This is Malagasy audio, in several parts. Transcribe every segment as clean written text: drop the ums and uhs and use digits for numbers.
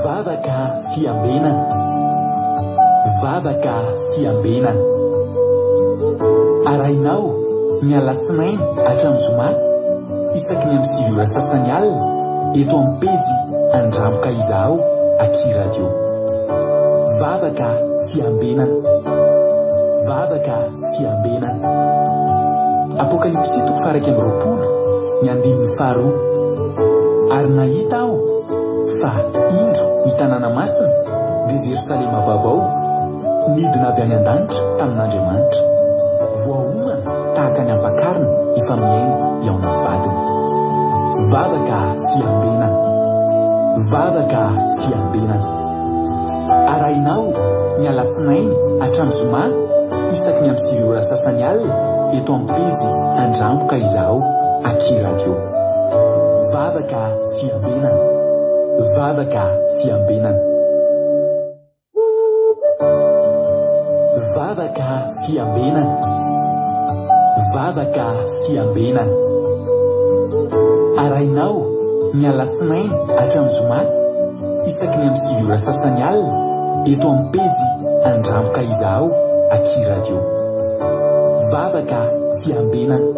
Vavaka fiambenana. Vavaka fiambenana. Arahinao ny alatsinainy hatramin'ny zoma isaky ny amin'ny 9 ora sasany alina eto amin'ny pejy Andramoka Izahao Aky Radio. Vavaka fiambenana. Vavaka fiambenana. Apokalypsy toko faha 21, ny andininy faharoa. Ary nahita aho fa indro ny tanàna masina, dia Jerosalema vaovao, nidina avy any an-danitra tamin'Andriamanitra. Voaomana tahaka ny ampakarina efa mihaino hihaona vadiny. Vavaka fiambenana. Vavaka fiambenana. Arahinao ny alatsinainy hatramin'ny zoma isaky ny amin'ny 9 ora sasany alina eto amin'ny pejy Andramboka Izahao Aky Radio. Vavaka fiambenana. Vavaka fiambenana. Vavaka fiambenana. Vavaka fiambenana. Arahinao ny alatsinainy hatramin'ny zoma isaky ny amin'ny 9 ora sasany alina eto amin'ny pejy Andramboka Izahao Aky Radio. Vavaka fiambenana.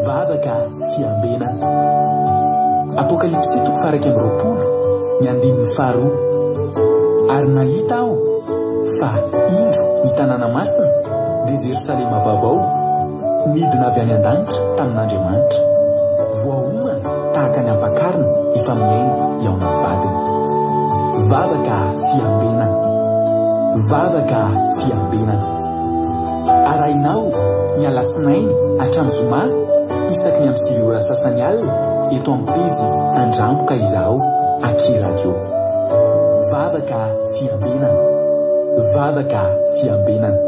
Vavaka fiambenana. Apokalypsy toko faha 21, ny andininy faharoa. Ary nahita aho fa indro ny tanàna masina, dia Jerosalema vaovao, nidina avy any an-danitra tamin'Andriamanitra. Voaomana tahaka ny ampakarina efa mihaingo hihaona amin'ny vadiny. Vavaka fiambenana. Vavaka fiambenana. Arahinao ny alatsinainy hatramin'ny zoma isaky ny amin'ny 9 ora sasany alina eto amin'ny pejy Andramboka Izahao Aky Radio. Vavaka fiambenana. Vavaka fiambenana.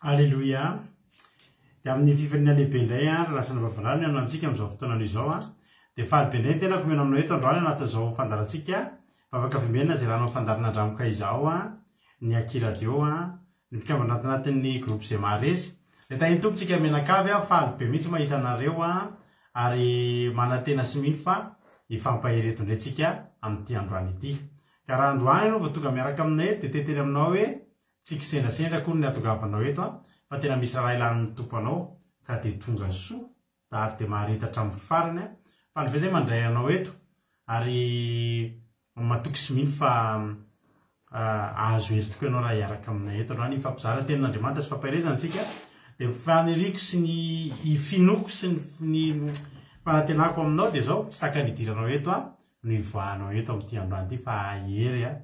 Aleloia. Dia amin'ny fifaliana lehibe indray an, ry lasana vavarano ny amintsika amin'izao fotoana izao an. Dia faly be indray ny tenako mihaino aminao eto androany anatin'izao fandaharantsika vavaka fiambenana izay ranao fandaharana andramoka izao an, ny Aky Radio an, ny mpikambana anatin'ny groupe izay maharesy. Dia tahin'ny Tompo tsika mianakavy an, faly be mihitsy mahita anareo an, ary manantena sy mino fa hifampahery eto indray tsika amin'ity androany ity. Ka raha androany ianao vao tonga miaraka aminay eto dia te-hiteny aminao hoe tsy kisendrasendra akory ny hatongavanao eto an, fa tena misy raharaha ilan'ny Tompo anao ka dia tonga soa ary dia mahareta hatramin'ny farany an. Faly be izay mandray anao eto ary matoky sy mino fa hahazo hery tokoa ianao raha hiaraka aminay eto androany hifampizara tenin'Andriamanitra sy fampaherezana antsika. Dia faniriako sy ny finoako sy ny fanantenako aminao dia izao, tsy tahaka ny hidiranao eto an, no hivoahanao eto amin'ity androany ity fa hahery an,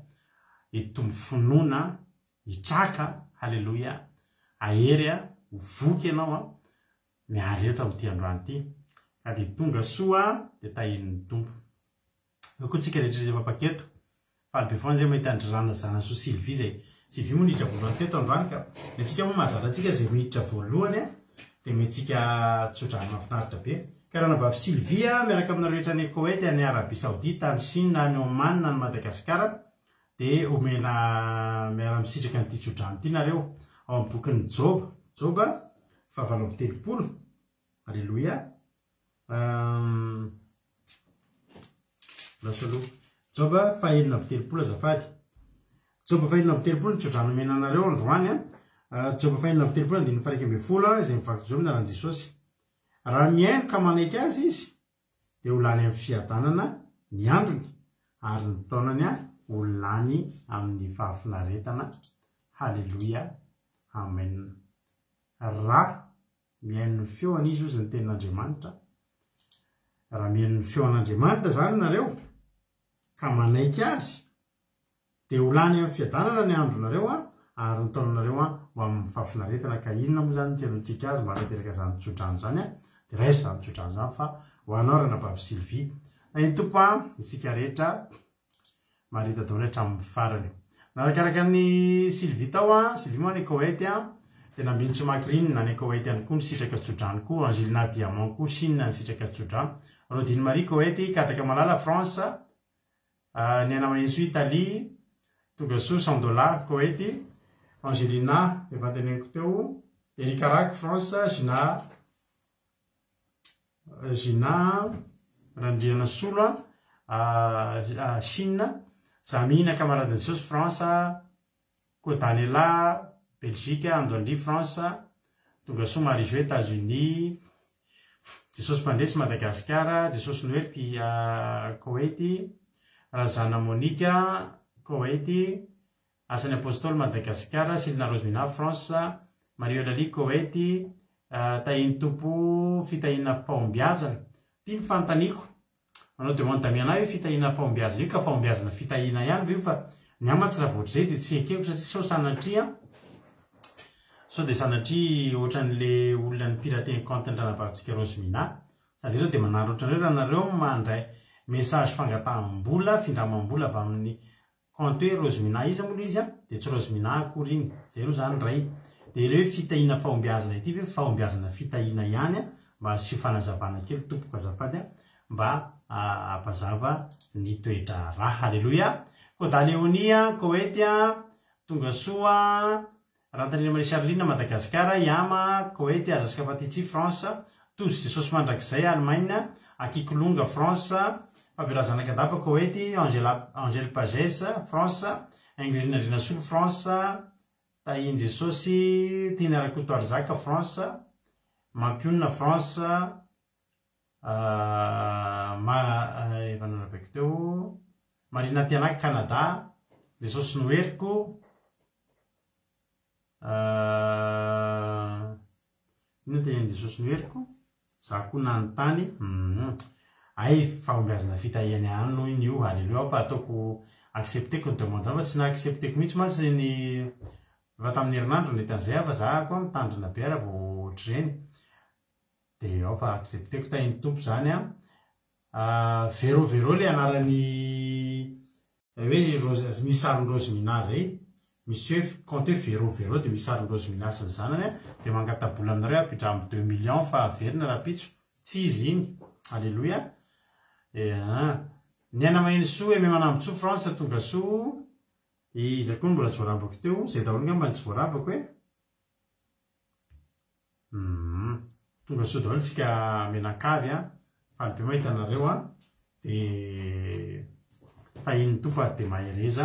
hitombo finoana, hitraka, haleloia, hahery an, ho voky ianao an, miary eto amin'ity androany ity. Ka dia tonga soa dia tahian'ny Tompo. Eo koa tsika rehetra izay mpampaketo. Faly be foana zay mahita an-dry Rana Zanasoa Sylvie zay. Sylvie moa niditra voalohany teto androany ka. Ny antsika moa mahazatra antsika zay miditra voalohany a, dia omentsika tsodrano mahafinaritra be. Ka ranabavy Sylvie a, miaraka aminareo rehetra any Koety, any Arabie Saoudite, any Chine, any Oman, any Madagasikara, dia omena miara-misitraka an'ity tsodrano ity nareo. Ao amin'ny bokin'i Joba, Joba faha 38. Aleloia. Lasa aloha. Joba faha 36 azafady. Joba faha 36 ny tsodrano omena anareo androany an. Joba faha 36 andininy faha 11 izay mivaky toy izao amin'ny anaran'i Jesosy. Raha mihaino ka manaiky azy izy dia ho lany amin'ny fiadanana ny androny ary ny taonany ho lany amin'ny fahafinaretana. Haleloia. Amen. Raha Mihaino ny feony izy hozy ny tenin'Andriamanitra. Raha mihaino ny feon'Andriamanitra izany nareo ka manaiky azy dia ho lany amin'ny fiadanana ny andronareo ary ny taonanareo ho amin'ny fahafinaretana ka inona moa izany ny tsy henointsika azy mba hahatanteraka izany tsodrano izany dia raiso izany tsodrano izany fa ho anao ranabavy Sylvie. Tahin'ny Tompo isika rehetra. Maharita daholo hatramin'ny farany. Narakaraka an'i Sylvie tao an, Sylvie moa any Koweït an, dia Nambinintsoa Macrine any Koweït ihany koa nisitraka tsodrano koa, Angelina Diamant koa Chine nisitraka tsodrano, Rodine Marie Koweït, Kadaka Malala France, Niaina Mahensoa Italie, Tongasoa Sandola Koweït, Angelina efa noteneniko teo, Erika Rack France, Gina. Gina, Randrianasolo, Chine, Zamina Camarade Jesosy, France, Kodanela, Belgique, Andoandria, France, Tongasoa Marie Jo, Etats-Unis, Jesosy Mpandresy, Madagasikara, Jesosy Noely, Koety, Razana Monica, Koety, Asan'ny Apostoly, Madagasikara, Silina Rosemina, France, Marie Eulalie, Koety, Tahian'ny Tompo fitahiana fahombiazana. Ity ny fanontaniako. Manao demande d'amis anah io fitahiana fahombiazana io ka fahombiazana fitahiana ihany ve io fa ny ahy mantsy raha vao ohatr'izay dia tsy ekeko satria sao sanatria sao dia sanatria ohatran'le olona ni-pirater ny compte-n'ny ranabavintsika Rosemina sady izao dia manary ohatran'ireo raha nareo mandray message fangataham-bola findramam-bola avy amin'ny Compte hoe Rosemina iza moa ilay izy an? Dia tsy Rosemina akory iny. Izay aloha izany iray. Dia ilay hoe fitahiana fahombiazana ity ve fahombiazana fitahiana ihany an? Mba asio fanazavana kely tompoko azafady an, mba hampazava ny toe-draharaha. Haleloia. Koda Léonie an, Koety an, tonga soa an. Rantanina Marie Charline, Madagascar, Yama, Koety, Azaskapatitsi, France, Tojo Jesosy Mandrakizay, Allemagne, Akikolonga, France, Fabiola Zanakadapa, Koety, Angela, Angèle Pages, France, Ingrid Andrianasolo, France, Tahian'i Jesosy, Tiana Rakotoarizaka, France, Mampionona, France, Ma, efa nolazaiko teo, Marina Tianaka, Canada, Jesosy no heriko, Inona no tenenin'i Jesosy no heriko? Za koa nanontany. Hum. Hay fahombiazana fitahiana ihany hoy ny io. Alléluia aho fa ataoko accepter-ko ny demande-nao fa tsy na-accepter-ko mihitsy mantsy ny efa tamin'ny herinandro nety an'izay aho fa za koa mitandrina be raha vao ohatr'ireny. Dia ao fa accepter-ko tahin'ny Tompo izany an. Vero Vero ilay anaran'ny Ilay hoe Rose, misy sarin'i Rose Mina zay, misy hoe compte hoe Vero Vero dia misy sarin'i Rose Mina sy ny zanany an, dia mangata-bola aminareo ampidramo deux millions fa averina rahampitso, tsy izy iny, Aleloia eh. Ny aina Mahenisoa, Aimé Manambotsoa, France, tonga soa, iza koa no mbola tsy voarabako teo, zay daholo ngamba no tsy voarabako e. Humm. Tonga soa daholo tsika mianakavy a. Faly be mahita anareo a. Dia tahian'ny Tompo ary dia mahereza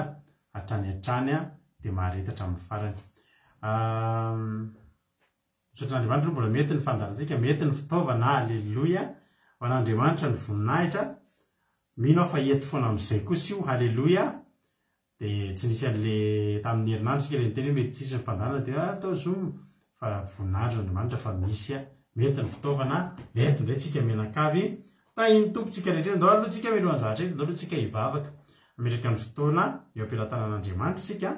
hatrany hatrany a. Dia mahareta hatramin'ny farany. Misaotra an'Andriamanitra aloha mbola mety ny fandaharantsika, mety ny fitaovana, aleloia. Ho an'Andriamanitra ny voninahitra. Mino aho fa hety foana amin'izay kosa io, haleloia. Dia tsy nisy an'le tamin'ny herinandro isika le niteny hoe mety tsy hisy ny fandaharana dia atao zoom fa voninahitr' Andriamanitra fa misy a, mety ny fitaovana, eto indray tsika mianakavy, tahin'ny Tompo tsika rehetra, ndao aloha tsika mialohan'ny zavatra rehetra, ndao aloha tsika hivavaka, hametraka ny fotoana eo am-pelatanan'Andriamanitra isika,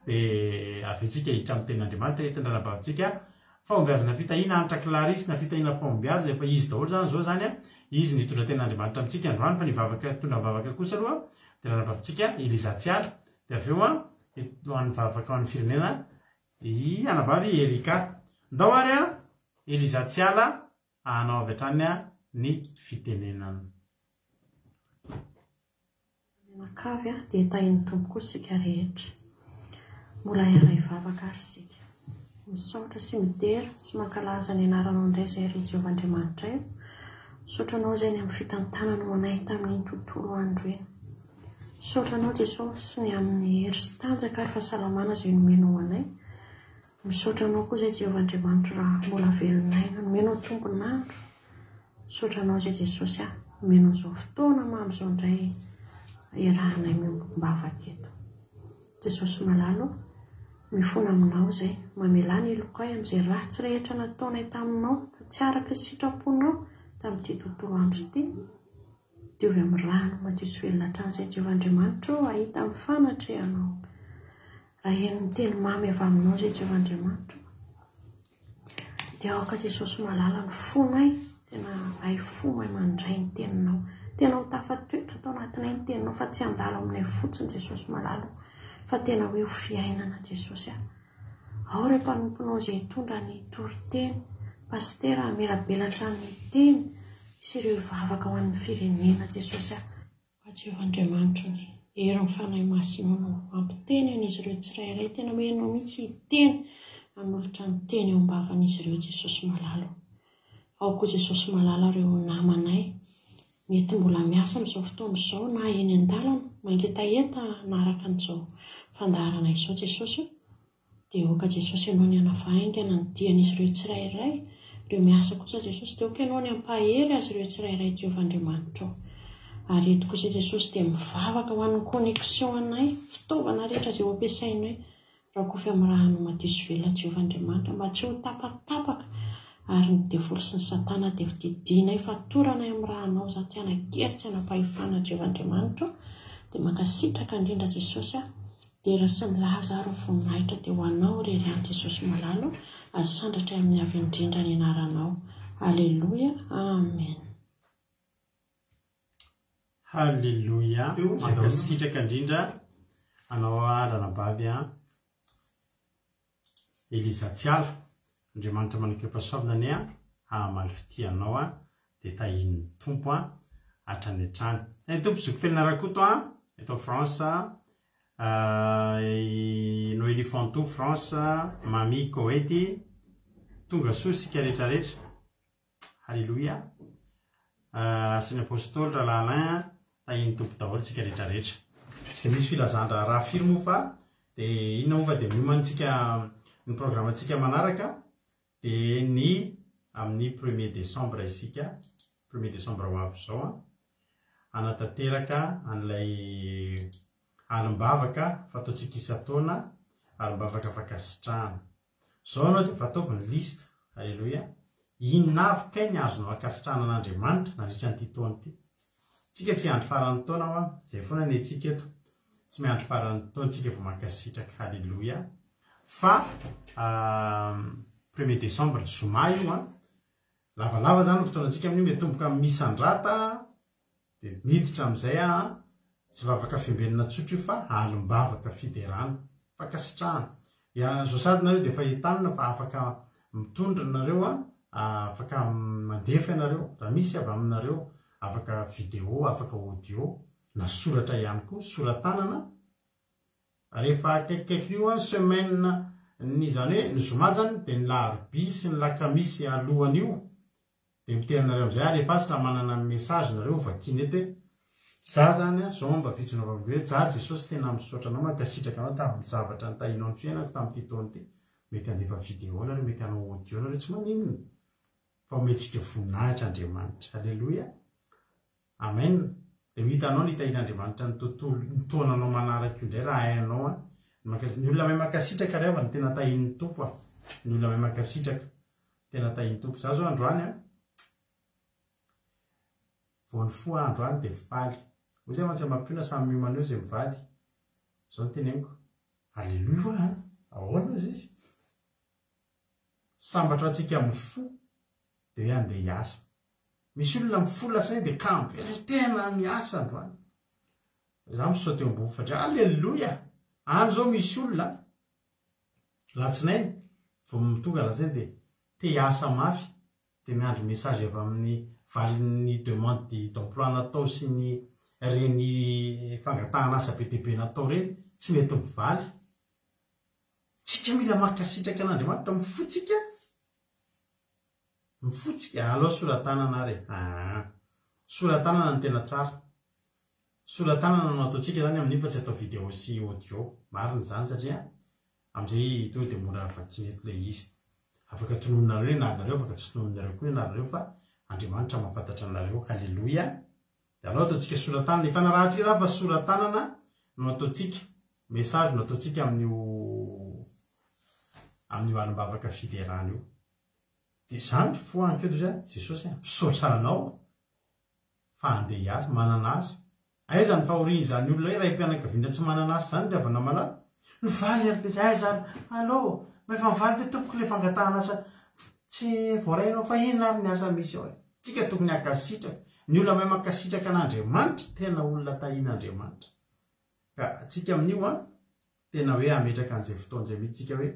dia avy eo tsika hiditra amin'ny tenin'Andriamanitra entin'ny ranabavintsika, fahombiazana fitahiana hanitra Clarisse na fitahiana fahombiazana, efa izy daholo izany izao izany a, izy no hitondra tenin'Andriamanitra amintsika androany fa ny vavaka hitondra ny vavaka kosa aloha Dia ranabavintsika Eliza Tsiala, dia avy eo an, ho an'ny vavaka ho an'ny firenena i anabavy Erika. Ndao ary an, Eliza Tsiala hanao avy hatrany ny fitenenana. Mianakavy an, dia tahin'ny Tompo koa isika rehetra. Mbola hiara-hivavaka ary isika. Misaotra sy midera sy mankalaza ny anaranao indray izay ry Jehovah Andriamanitray o. Misaotra anao izay ny amin'ny fitantananao anay tamin'iny tontolo andro iny. Misaotra anao Jesosy ny amin'ny hery sy tanjaka ary fahasalamana izay nomenao anay. Misaotra anao koa izay Jehovah Andriamanitro raha mbola velon'aina nomenao tombon'andro. Misaotra anao izay Jesosy ah, nomenao izao fotoana mamy izao indray iarahanay miombom-bavaka eto. Jesosy malala o, mifona aminao izay, mamelà ny helokay amin'izay ratsy rehetra nataonay taminao ka tsy araka ny sitraponao tamin'ity tontolo andro ity. Diovy amin'ny rano madio sy velona hatrany izay Jehovah Andriamanitra o, hahita ny fanatrehanao. Raha heno ny teny mamy avy aminao izay Jehovah Andriamanitra o, Dia aoka Jesosy malala ny fonay tena hay fo mahay mandray ny teninao. Tena ho tafatoetra ato anatinay ny teninao fa tsy handalo aminay fotsiny Jesosy malala fa tena hoe ho fiainana Jesosy a. Ao ireo mpanomponao izay hitondra ny toriteny, pasitera hamelabelatra ny teny sy ireo hivavaka ho an'ny firenena Jesosy a. Fa Jehovah Andriamanitro ny herin'ny Fanahy Masinao no hampiteny an'izy ireo tsirairay, tena hoe Ianao mihitsy hiteny, hanolotra ny teny eo am-bavan'izy ireo Jesosy malala o. Ao koa Jesosy malala ireo namanay mety mbola miasa amin'izao fotoana izao na eny an-dalana mangetaheta hanaraka an'izao fandaharana izao Jesosy o! Dia aoka Jesosy Ianao ny hanavaingana ny dian'izy ireo tsirairay, ireo miasa kosa Jesosy dia aoka Ianao ny hampahery azy ireo tsirairay Jehovah Andriamanitra o! Ary eto kosa Jesosy dia mivavaka ho an'ny connexion anay, fitaovana rehetra izay ho ampiasainay, Rakofy amin'ny rano madio sy velona Jehovah Andriamanitra mba tsy ho tapatapaka ary ny devoly sy ny satana dia ho didianay fatoranay amin'ny rànao izany tsy hanan-kery tsy hanam-pahefana Jehovah Andriamanitra o dia mankasitraka indrindra Jesosy a dera sy ny laza ary ny voninahitra dia ho anao irery ihany Jesosy malala o asandratray amin'ny avo indrindra ny anaranao Aleloia Amen. Haleloia mankasitraka indrindra anao ranabavy a Eliza Tsiala Andriamanitra manakeo-pahasoavina anie a hahamaly fitia anao a dia tahian'ny Tompo a hatrany hatrany. Tahian'ny Tompo zoky Felina Rakoto a eto France i Noelie Fantou France Mamy Koety tonga soa isika rehetra rehetra. Haleloia. Asan'ny Apostoly Rahalahy Alain tahin'ny Tompo daholo tsika rehetra rehetra. Tsy dia misy filazan-draharaha firy moa fa dia inona moa fa dia miomana tsika ny programme-ntsika manaraka dia ny amin'ny premier décembre isika, premier décembre ho avy izao an, hanatanteraka an'ilay alim-bavaka fataontsika isan-taona, alim-bavaka fankasitrahana. Zao anao dia efa ataovy ny liste. Aleloia. Inona avy kay ny azonao ankasitrahana an'Andriamanitra nandritra an'ity taona ity? Tsika tsy hiandry faran'ny taona hoa, zay foana ny antsika eto. Tsy miandry faran'ny taona tsika vao mankasitraka. Aleloia. Fa premier décembre, zoma io an. Lavalava zany ny fotoanantsika amin'io, miatomboka amin'ny misandrata Dia niditra amin'izay aho an, tsy vavaka fiambenana tsotra io fa alim-bavaka fiderana, fankasitrahana. Dia zao sady nareo dia efa entanina fa afaka mitondra nareo an, afaka mandefa ianareo raha misy avy aminareo, afaka video, afaka audio, na soratra ihany koa, sora-tanana. Rehefa akaikikaikin'io an, semaine ny izany hoe ny zoma zany dia ny larobia sy ny lakamisy alohan'io Dia miteny anareo amizay alefaso raha manana message nareo vakiana eto hoe za zany an, zao mba fijoroana vavolombelona hoe za Jesosy tena misaotra anao mankasitraka anao tamin'ny zavatra nitahianao ny fiainako tamin'ity taona ity, mety handefa video nareo, mety hanao audio nareo tsy maninona fa omentsika voninahitra Andriamanitra, aleloia, amen, dia ho hitanao ny hitahian'Andriamanitra ny tontolo, ny taonanao manaraka io indray raha hainao an, ny olona mahay mankasitraka ry havana tena tahian'ny Tompo an, ny olona mahay mankasitraka. Tena tahin'ny Tompo. Za zao androany an, vao nifoha aho androany dia faly. Hoy zay mantsy amam-piona samy miomana eo izay mivady. Zao no teneniko, Aleloia hoa an! Ahoana hozy izy? Sambatra antsika mifoha dia hoe andeha hiasa. Misy olona mifoha lasa iny dia kamo be, tena miasa androany. Za misaoty eo ambony fandriana, Aleloia! Any zao misy olona Latsinainy, vao tonga latsinainy dia te hiasa mafy dia miandry message avy amin'ny valin'ny demande d'emploi natao sy ny ireny fangatahana asa be dia be natao ireny, tsy mety mivaly. Tsika mila mankasitraka an'Andriamanitra amin'ny fontsika, ny fontsika, alao sora-tanana ary e, aa, sora-tanana no tena tsara. Sora-tanana no ataontsika izany amin'io fa tsy atao vidéo sy audio. Marina izany satria amin'izay tonga dia mora vakiana eto ilay izy. Afaka tononinareo ny anaranareo, afaka tsy tononinareo koa ny anaranareo fa Andriamanitra mahafantatra anareo. Haleloia. Dia aleo ataontsika sora-tanana. Ifanarahantsika izany fa sora-tanana no ataontsika. Message no ataontsika amin'io amin'io alim-bavaka fiderana io. Dia izany fo anketo izay Jesosy a, misaotra anao. fa handeha hiasa, manana asa. Aiza ny fahorian'izany olona hoe raim-pianakaviana tsy manana asa izany ry havana malala? Nivaly ary ve aiza ary? Allô, ma efa nivaly ve tompoko ilay fangatahana asa? Tsy voarainao fa inona ary ny asa misy ao e? Tsika tokony hankasitraka. Ny olona mahay mankasitraka an'Andriamanitra, tena olona tahian'Andriamanitra. Ka tsika amin'io an, tena hoe hametraka an'izay fotoana izay mihitsy tsika hoe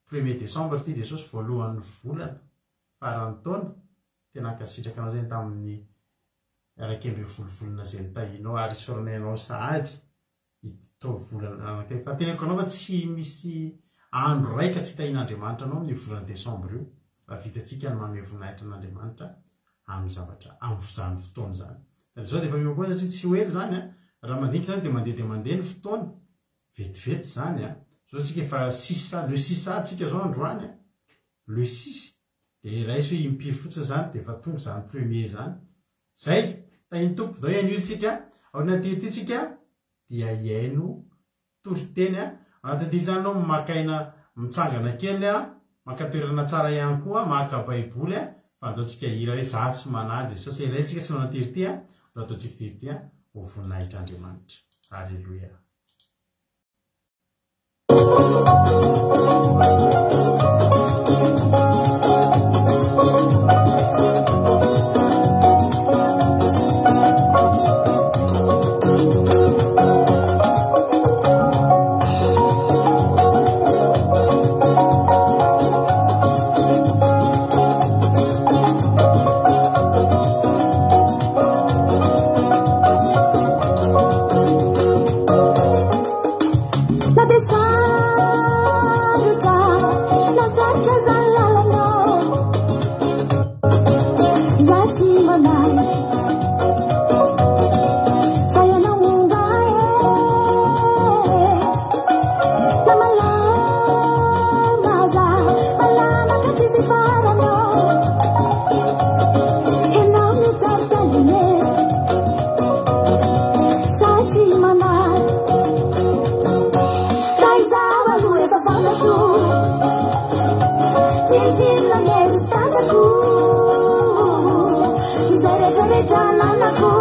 premier décembre ity Jesosy voalohan'ny volana, faran'ny taona, Tena ankasitraka anao zay tamin'ny 11 volana izay nitahianao ary isaoranay anao sahady ito volana anankiray fa teneniko anao fa tsy misy andro raika tsy tahian'Andriamanitra anao amin'io volana décembre io. raha vitantsika ny manome voninahitra an'Andriamanitra amin'ny zavatra amin'izany fotoana izany. Sady izao dia efa miova koa satria tsy ho ela izany an, raha mandinika izany dia mandeha dia mandeha ny fotoana, vetivety izany an, izao isika efa six, le six tsika izao androany an, le six, dia raiso hoe impiry fotsiny izany dia efa tonga izany premier izany. Izay, tahin'ny Tompo, ndao hihaino hira tsika, aorian'ity ity tsika dia hihaino Toriteny a! Anatin'ity izany ianao maka aina mitsangana kely a, maka toerana tsara ihany koa, maka baiboly a, fa andaontsika hihira hoe za tsy manahy Jesosy, ela ela tsika tsy nanao ity ity a, andao ataontsika ity ity a, ho voninahitr'Andriamanitra. Aleloia. Na dia sarotra, na sarotra aza ny lalanao. Za tsy manahy fa ianao momba ahy Na malama aza malama ka tsisy faranao Ianao mitaritalime Za tsy manahy Ka izaho aloha efa fantatro Tsintsinona ny hery sy tanjako Izay rehetra rehetra ananako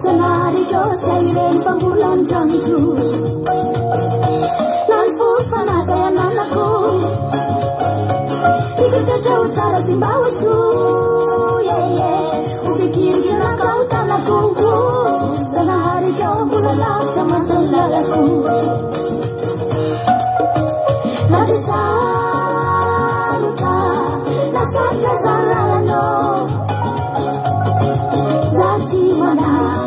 Zanahary ko tsy hay ireny fa mbola andramiko Na ny fo sy fanahy izay ananako Tiako toetra ho tsara sy mba ho soa yeah, yeah. Ho fikirikirako ao tanako Zanahary ko mbola lavitra mantsy ny lalako Na dia sarotra, na sarotra aza ny lalanao Za tsy manahy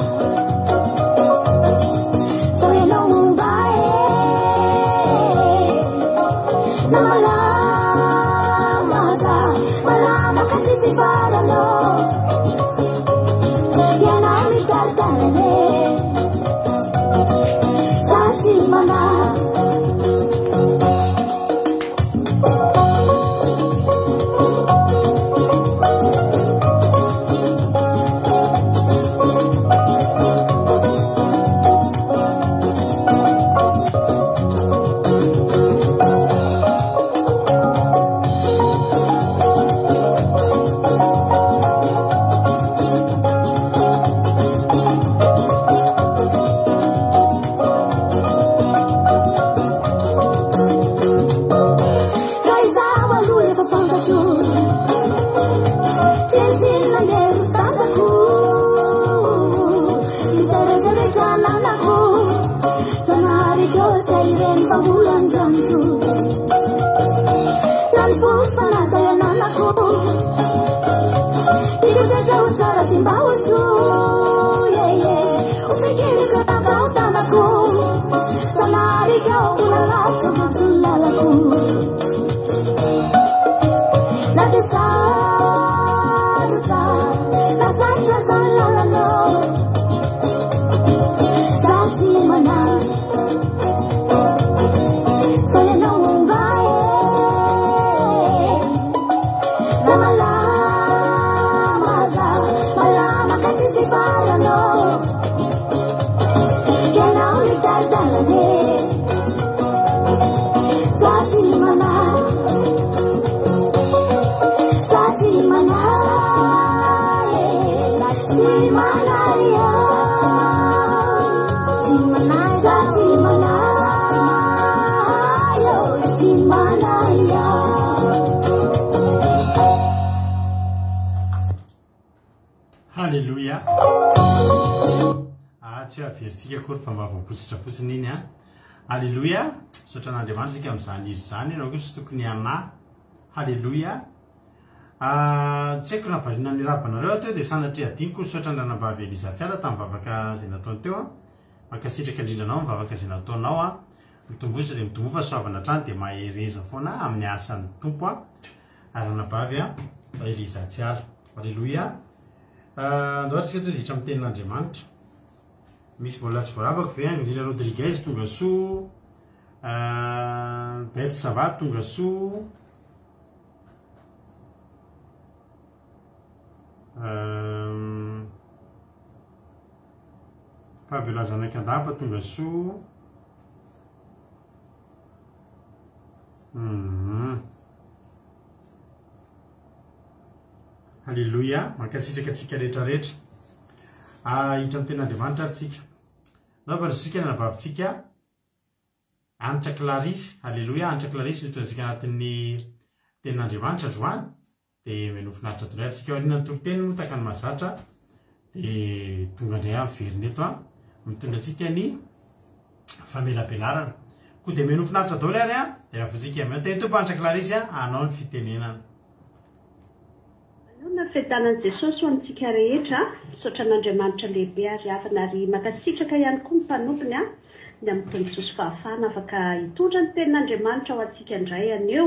Fa ianao momba ahy Na malama aza, malama ka tsisy faranao Ianao mitari-tanana e Za tsy manahy. Ka izaho aloha efa fantatro Tsintsinona ny hery sy tanjako Izay rehetra rehetra ananako Zanahary ko tsy hay ireny fa mbola andramiko Na ny fo sy fanahy izay ananako Tiako tratra ho tsara sy mba ho soa yeah, yeah. Ho fikiriko natao tanako Zanahary ko mbola lavitra mantsy ny lalako Na dia sarotra na sarotra aza ny lalanao Za tsy manahy Fa ianao momba ahy Na malama aza malama ka tsisy faranao Ianao mitari-dalana e Za tsy manahy Za tsy manahy e Tsy manahy Tsy manahy Za tsy manahy Tsy manahy Haleloia. Ah, tsy hoe averintsika akory fa mba voapotsitra fotsiny iny an. Haleloia. Misaotra an'Andriamanitra isika amin'izany hira izany. Ianao koa tsy tokony hanahy. Haleloia. Ah, tsy haiko na variana niraba anareo aho teo dia sanatria adinoko nisaotra ny ranabavy Eliza Tsiala tamin'ny vavaka izay nataony teo an. Mankasitraka indrindra anao amin'ny vavaka izay nataonao an. Mitomboa dia mitomboa fahasoavana hatrany dia mahereza foana amin'ny asan'ny Tompo an. Ary anabavy Eliza Tsiala. Aleloia. Andao ary tsika tonga hiditra amin'ny tenin'Andriamanitra. Misy mbola tsy voarabako ve? Angelina Rodriguez tonga soa. Beth Sava tonga soa. Fabiola Zanakandapa tonga soa. Hum. Haleloia, mankasitraka antsika rehetra rehetra. Ah, hiditra amin'ny tenin'Andriamanitra ary tsika. Naovana isika ny anabavintsika Hanitra Clarisse, haleloia, Hanitra Clarisse no hitondra antsika anatin'ny tenin'Andriamanitra androany. Dia mino finaritra daholo ary tsika aorianan'ny toriteny moa tahaka ny mahazatra dia tonga indray aho miverina eto an mitondra antsika ny famelabelarana. Koa dia mino finaritra daholo ary an dia raha vontsika eo teny Tompo Hanitra Clarisse an hanao ny fitenenana. Manoloana ny fiadanan'i Jesosy ho amintsika rehetra, misaotra an'Andriamanitra lehibe ary havana ary mankasitraka ihany koa ny mpanompony ny amin'ny tombontsoa sy fahafahana afaka hitondra ny tenin'Andriamanitra ho antsika indray anio.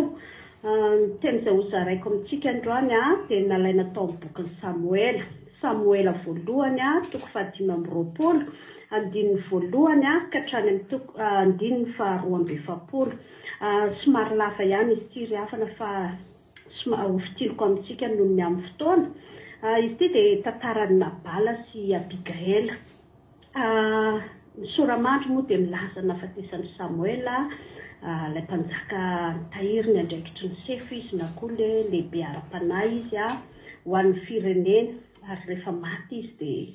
Ny teny izay hozaraiko amintsika androany dia nalaina tao amin'ny bokin'i Samoela. Samoela voalohany toko fahadimy amby 20, andininy voalohany ka hatrany amin'ny toko andininy faharoa amby 40. Somary lava ihany izy ity ry havana fa somary ho fintiniko amintsika noho ny amin'ny fotoana. Izy ity dia tantaran'i Nabala sy Abigaila. Ny sora-mandry moa dia milaza ny nahafatesan'i Samoela, ilay mpanjaka nitahiry ny andraikitry ny sefo izy na koa ilay lehibe ara-panahy izy ho an'ny firenena, ary rehefa maty izy dia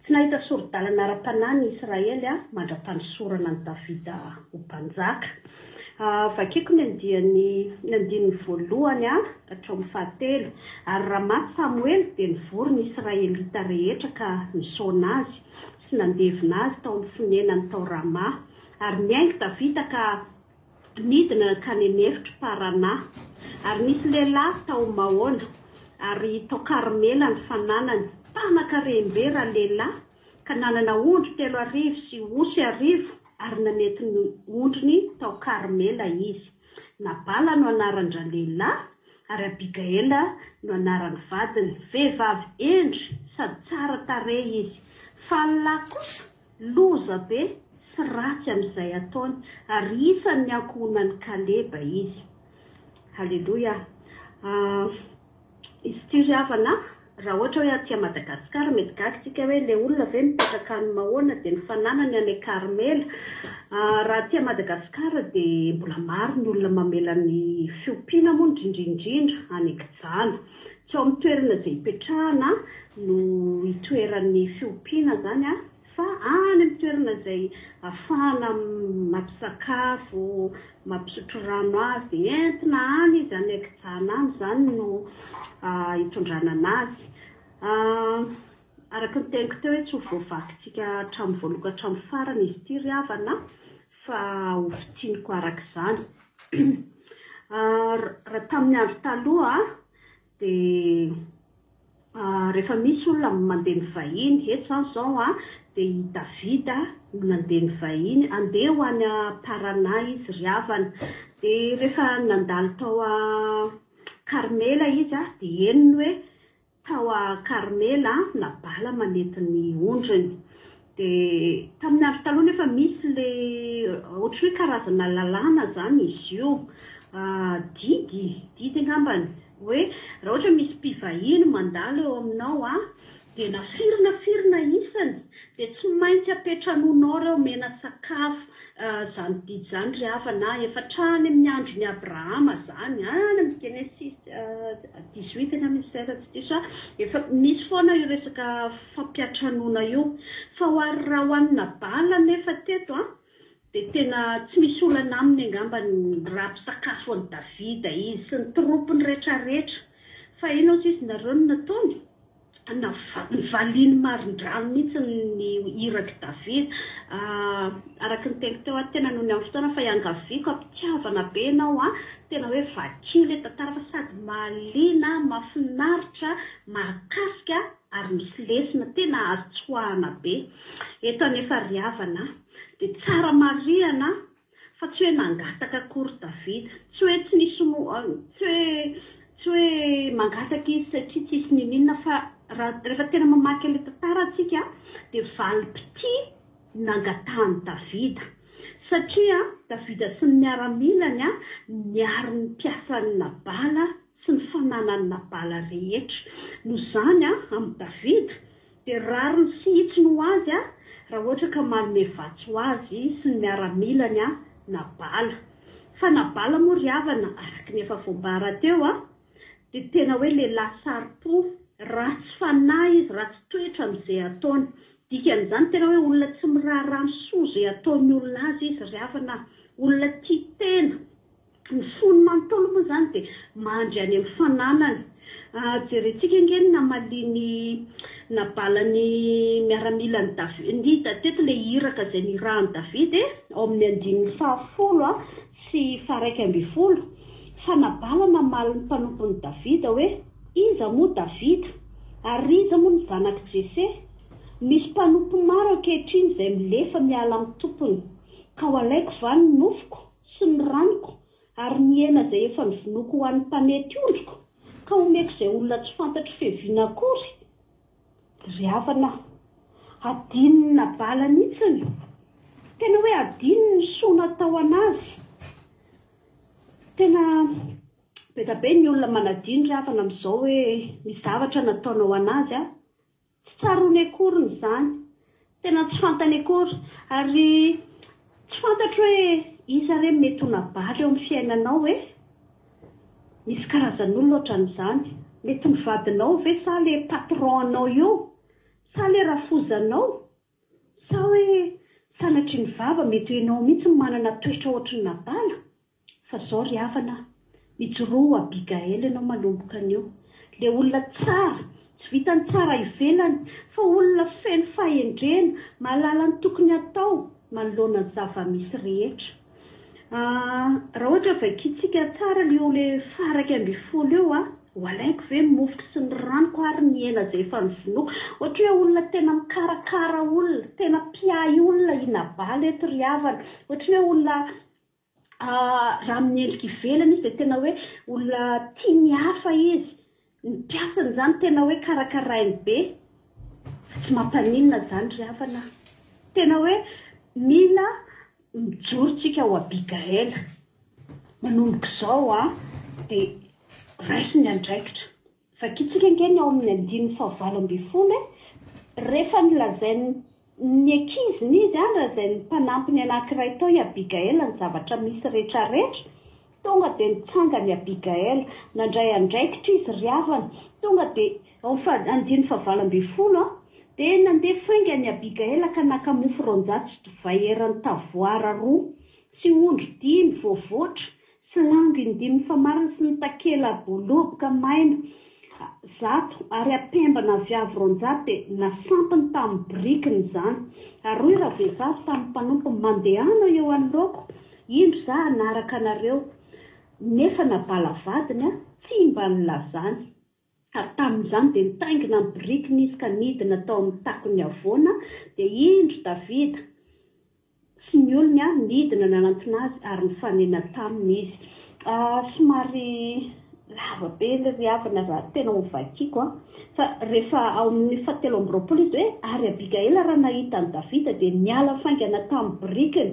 tsy nahita sori-dalana ara-panahy ny Israely mandra-panosorana an'i Davida ho mpanjaka. Vakiko ny andiany ny andininy voalohany hatramin'ny fahatelo. Ary raha maty Samoela, dia nivory ny Israelita rehetra ka nisaona azy sy nandevina azy tao amin'ny fonenany tao Rama. Ary niainga Davida ka nidina nankany an'efitr'i Parana. Ary nisy lehilahy tao Maona, ary tao Karmela ny fananany, mpanan-karem-be ralehilahy, ka nanana ondry 3000 sy osy arivo, ary nanety ny ondriny tao Karmela izy. Nabala no anaran-dralehilahy, ary Abigaila no anaran'ny vadiny. Vehivavy hendry sady tsara tarehy izy. Fa ny lahy kosa loza be sy ratsy amin'izay ataony, ary isan'ny ankohonan'i Kaleba izy. Haleloia! Izy ity ry havana a, raha ohatra hoe aty Madagasikara mety gaga tsika hoe ilay olona ve mipetraka any Mahoana dia ny fananany any Karmela. Raha aty Madagasikara dia mbola maro ny olona mamela ny fiompiana moa indrindra indrindra any an-kijana. Tsy ao amin'ny toerana izay ipetrahana no itoeran'ny fiompiana izany an. Fa any amin'ny toerana izay ahafahana mampisakafo, mampisotro rano azy, dia entina any izy, any an-kijana any izany no hitondrana an'azy. Araka ny teniko teo hoe tsy ho voavakintsika hatramin'ny voalohany ka hatramin'ny farany izy ity ry havana fa ho fintiniko araka izany. Raha tamin'ny andro taloha dia rehefa misy olona mandeha mivahiny, eto izany izao dia i Davida no nandeha nivahiny, handeha ho any Parana izy ry havana. Dia rehefa nandalo tao Karmela izy dia henony hoe Tao Karmela, Nabala manety ny ondriny. Dia tamin'ny andro taloha nefa misy ilay ohatran'ny hoe karazana lalàna izany izy io, didy, didy angambany, hoe raha ohatra misy mpivahiny mandalo eo aminao dia na firy na firy na isany dia tsy maintsy apetranoanao ireo omena sakafo, Izany didy izany ry havana a, efa hatrany amin'ny andron'i Abrahama izany, any amin'ny Genesisy dix-huit angamba izy izay raha tsy diso aho, efa misy foana io resaka fampiantranoana io. Fa ho ary raha ho an'i Nabala anefa teto an, dia tena tsy misy olana aminy angamba ny raha mpisakafo an'i Davida izy sy ny tropiny rehetrarehetra. Fa inona hozy izy nareo no nataony? Nivaliany marindrano mihitsy ny irak'i Davida. Araka ny teniko teo, tena noho ny amin'ny fotoana fa iangaviako am-pitiavana be ianao an, tena hoe vakio ilay tantara fa sady mahaliana, mahafinaritra, mahakasika ary misy lesona tena azo tsoahana be. Eto anefa ry havana dia tsara marihana Fa tsy hoe nangataka akory Davida. Tsy hoe tsy nisy tsy hoe Tsy hoe mangataka izy satria tsisy n'inon'inona fa raha rehefa tena mamaky an'ilay tantara tsika dia valim-pitia nangatahan'i Davida. Satria Davida sy ny miaramilany niaro ny mpiasan'i Nabala sy ny fananan'i Nabala rehetra. Noho izany amin'i Davida dia rariny sy hitsiny ho azy raha ohatra ka manome vatsy ho azy sy ny miaramilany Nabala. Fa Nabala moa ry havana, araka ny efa voambara teo, dia tena hoe lehilahy saro-po, ratsy fanahy izy, ratsy toetra amin'izay ataony. Dikan'izany tena hoe olona tsy miraharaha ny soa izay ataon'ny olona azy izy ry havana, olona tia tena. Ny fony manontolo moa izany dia mandry any amin'ny fananany. Jerentsika ange ny namalian'i Nabala ny miaramilan'i Davida teto, ilay iraka izay nirahan'i Davida e, ao amin'ny andininy fahafolo sy faha-11. Fa Nabala namaly ny mpanompon'i Davida hoe, Iza moa Davida? Ary iza moa ny zanak'i Jese? Misy mpanompo maro ankehitriny izay milefa miala amin'ny tompony. Ka ho alaiko va ny nofoko? sy ny ranoko, ary ny hena izay efa novonoiko ho an'ny mpanety ondriko, ka homeko izay olona tsy fantatro fiaviana akory? Ry havana, hadinon'i Nabala mihitsiny. Tena hoe hadinony ny soa natao an'azy. Tena be dia be ny olona manadino ry havana amin'izao hoe ny zavatra nataonao an'azy an! Tsy tsaroany akoriny izany. Tena tsy fantany akory. Ary tsy fantatro hoe iza re no mety ho Nabala eo amin'ny fiainanao e? Misy karazan'olona ohatran'izany. Mety ny vadinao ve sa le patron anao io? Sa le rafozanao? Sa hoe sanatria ny vava mety ho ianao mihitsy no manana toetra ohatry ny Nabala? Fa zao ry havana a! Mijoroa ho Abigael ianao manomboka anio. Le olona tsara, tsy vitan'ny tsara ivelany, fa olona feno fahendrena, mahalala ny tokony hatao manoloana ny zava-misy rehetra. Ah, raha ohatra vakintsika tsara io le faha 11 io a, ho alaiko ve ny mofoko sy ny ranoko ary ny hena izay efa novonoiko? Ohatra hoe olona tena mikarakara olona, tena mpiahy olona i Nabala eto ry havana. Ohatra hoe olona Raha amin'ny endrika ivelany izy dia tena hoe olona tia ny hafa izy. Ny mpiasany izany tena hoe karakarainy be. Fa tsy mampaninona izany ry havana a. Tena hoe mila mijoro tsika ho Abigaela. Manomboka izao an, dia raiso ny andraikitra. Vakintsika ange ny ao amin'ny andininy fahavalo ambinifolo e! Rehefa nolazain'ny ny ankiziny izy an, nolazain'ny mpanampiny anankiray tao i Abigaila ny zavatra misy rehetrarehetra, tonga dia nitsangana i Abigaila, nandray andraikitra izy ry havana, tonga dia, ao amin'ny faha, andininy fahavalo ambinifolo an, dia nandeha faingana i Abigaila ka naka mofo 200 sy divay eran'ny tavoara roa, sy ondry dimy voavoatra, Sy lango indimy famarana sy ny takela-boloboka maina 100 ary ampembana aviavy 200 dia nasampiny tamin'ny birikiny izany. Ary hoy ravehivavy tamin'ny mpanompony, Mandehana eo anoloako, indro izaho hanaraka anareo. Nefa Nabala vadiny tsy mba nilazany. Ary tamin'izany dia nitaingina ny birikiny izy ka nidina tao amin'ny takon'ny havoana, dia indro Davida sy ny olony nidina nanantona azy ary nifanena taminy izy. Somary lava be ilay ry havana raha tena ho vakiko an! Fa rehefa ao amin'ny fahatelo amby 20 izy hoe, Ary Abigaila raha nahita an'i Davida dia niala faingana tamin'ny birikiny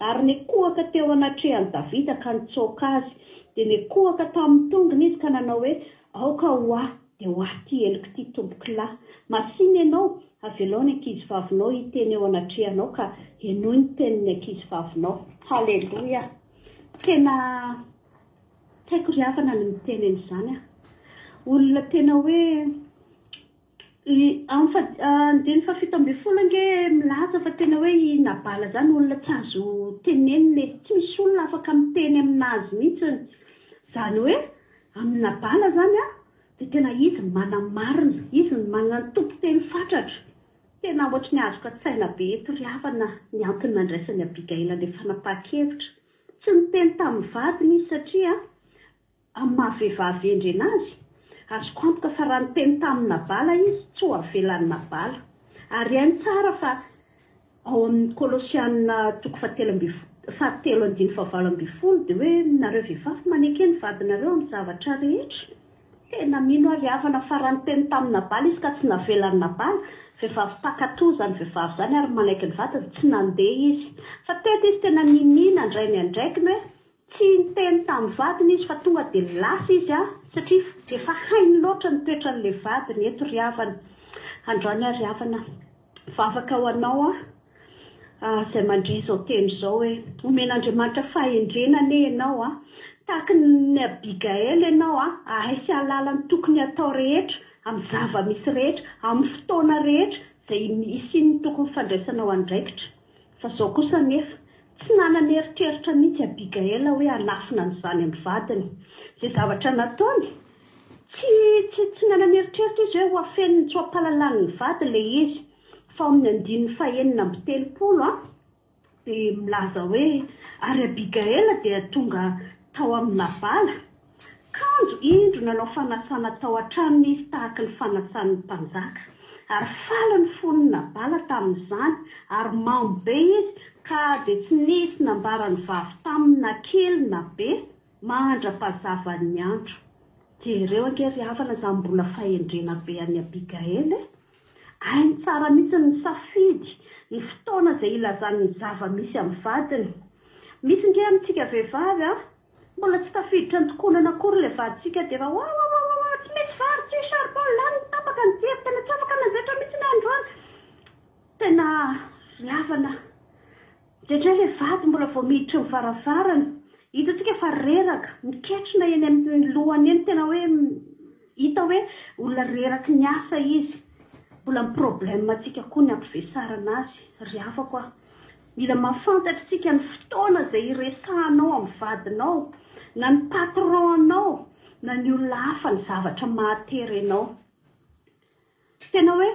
ary nikohaka teo anatrehan'i Davida ka nitsoaka azy. Dia nikohaka tamin'ny tongony izy ka nanao hoe, Aoka ho ahy dia ho ahy ity heloka ity, tompokolahy. Masìna ianao, avelao ny ankizivavinao hiteny eo anatrehanao ka henoy ny tenin'ny ankizivavinao. Haleloia! Tena tsy haiko ry havana ny miteny an'izany aho. Olona tena hoe Amin'ny faha andininy faha-17 ange milaza fa tena hoe i Nabala izany olona tsy azo tenenina e, tsy misy olona afaka miteny aminazy mihitsiny. Izany hoe amin'i Nabala izany an, dia tena izy no manamarina, izy no manana ny tompon-teny fatratra. Tena ohatry ny azoko an-tsaina be eto ry havana ny antony nandraisan'i Abigaila an'ilay fanapahan-kevitra. Tsy niteny tamin'ny vadiny izy satria Amin'ny maha vehivavy hendrena azy, azoko antoka fa raha niteny tamin'i Nabala izy, tsy ho avelan'i Nabala. Ary hainy tsara fa ao amin'ny Kolosiana toko fahatelo fahatelo andininy fahavalo ambinifolo dia hoe nareo vehivavy maneke ny vadinareo amin'ny zavatra rehetra. Tena mino aho ry havana fa raha niteny tamin'i Nabala izy ka tsy navelan'i Nabala, vehivavy mpankatò izany vehivavy izany ary manaiky ny vadiny, tsy nandeha izy. Fa teto izy tena ninia nandray ny andraikiny hoe tsy niteny tamin'ny vadiny izy fa tonga dia lasa izy an, satria efa hainy loatra ny toetran'ilay vadiny eto ry havana. Androany aho ry havana, vavaka ho anao aho izay mandre izao teny izao hoe, omen'Andriamanitra fahendrena anie ianao an, tahaka ny Abigail ianao an, hahay sy hahalala ny tokony hatao rehetra, amin'ny zava-misy rehetra, amin'ny fotoana rehetra izay hisian'ny tokony fandraisanao andraikitra. Fa izao kosa anefa, tsy nanana eritreritra mihitsy Abigail hoe hanafina an'izany amin'ny vadiny. Izay zavatra nataony, tsy, tsy, tsy nanana eritreritra izy hoe ho afeniny tsy ho ampahalalan'ny vadiny ilay izy. Fa ao amin'ny andininy fahenina amby telopolo dia milaza hoe, Ary Abigaila dia tonga tao amin'i Nabala, kanjo indro nanao fanasana tao an-tranony izy tahaky ny fanasan'ny mpanjaka. Ary faly ny fon'i Nabala tamin'izany, ary mamo be izy, ka dia tsy nisy nambaran'ny vavy taminy na kely na be, mandra-pahazavan'ny andro. Jereo ange ry havana izany mbola fahendrena be an'i Abigaila e! Hainy tsara mihitsy ny misafidy ny fotoana izay hilazany ny zava-misy amin'ny vadiny. Misy nge amintsika vehivavy an, mbola tsy tafiditra an-tokonana akory ilay vadintsika dia efa wawawawawa, tsy misy vary, tsisy charbon, lany ny tapaka ny jiro, tena tsy afaka nanjaitra mihitsy ny androany. Tena ry havana. Indraindray ilay vady mbola vao miditra ny varavarana, hitantsika fa reraka, miketrona eny amin'ny lohany eny, tena hoe hita hoe olona reraky ny asa izy. Mbola ny problème-ntsika koa ny ampivesarana azy, ry havako a. Mila mahafantatra isika ny fotoana izay hiresahanao amin'ny vadinao, na ny patron-nao, na ny olona hafa ny zavatra mahatery anao. Tena hoe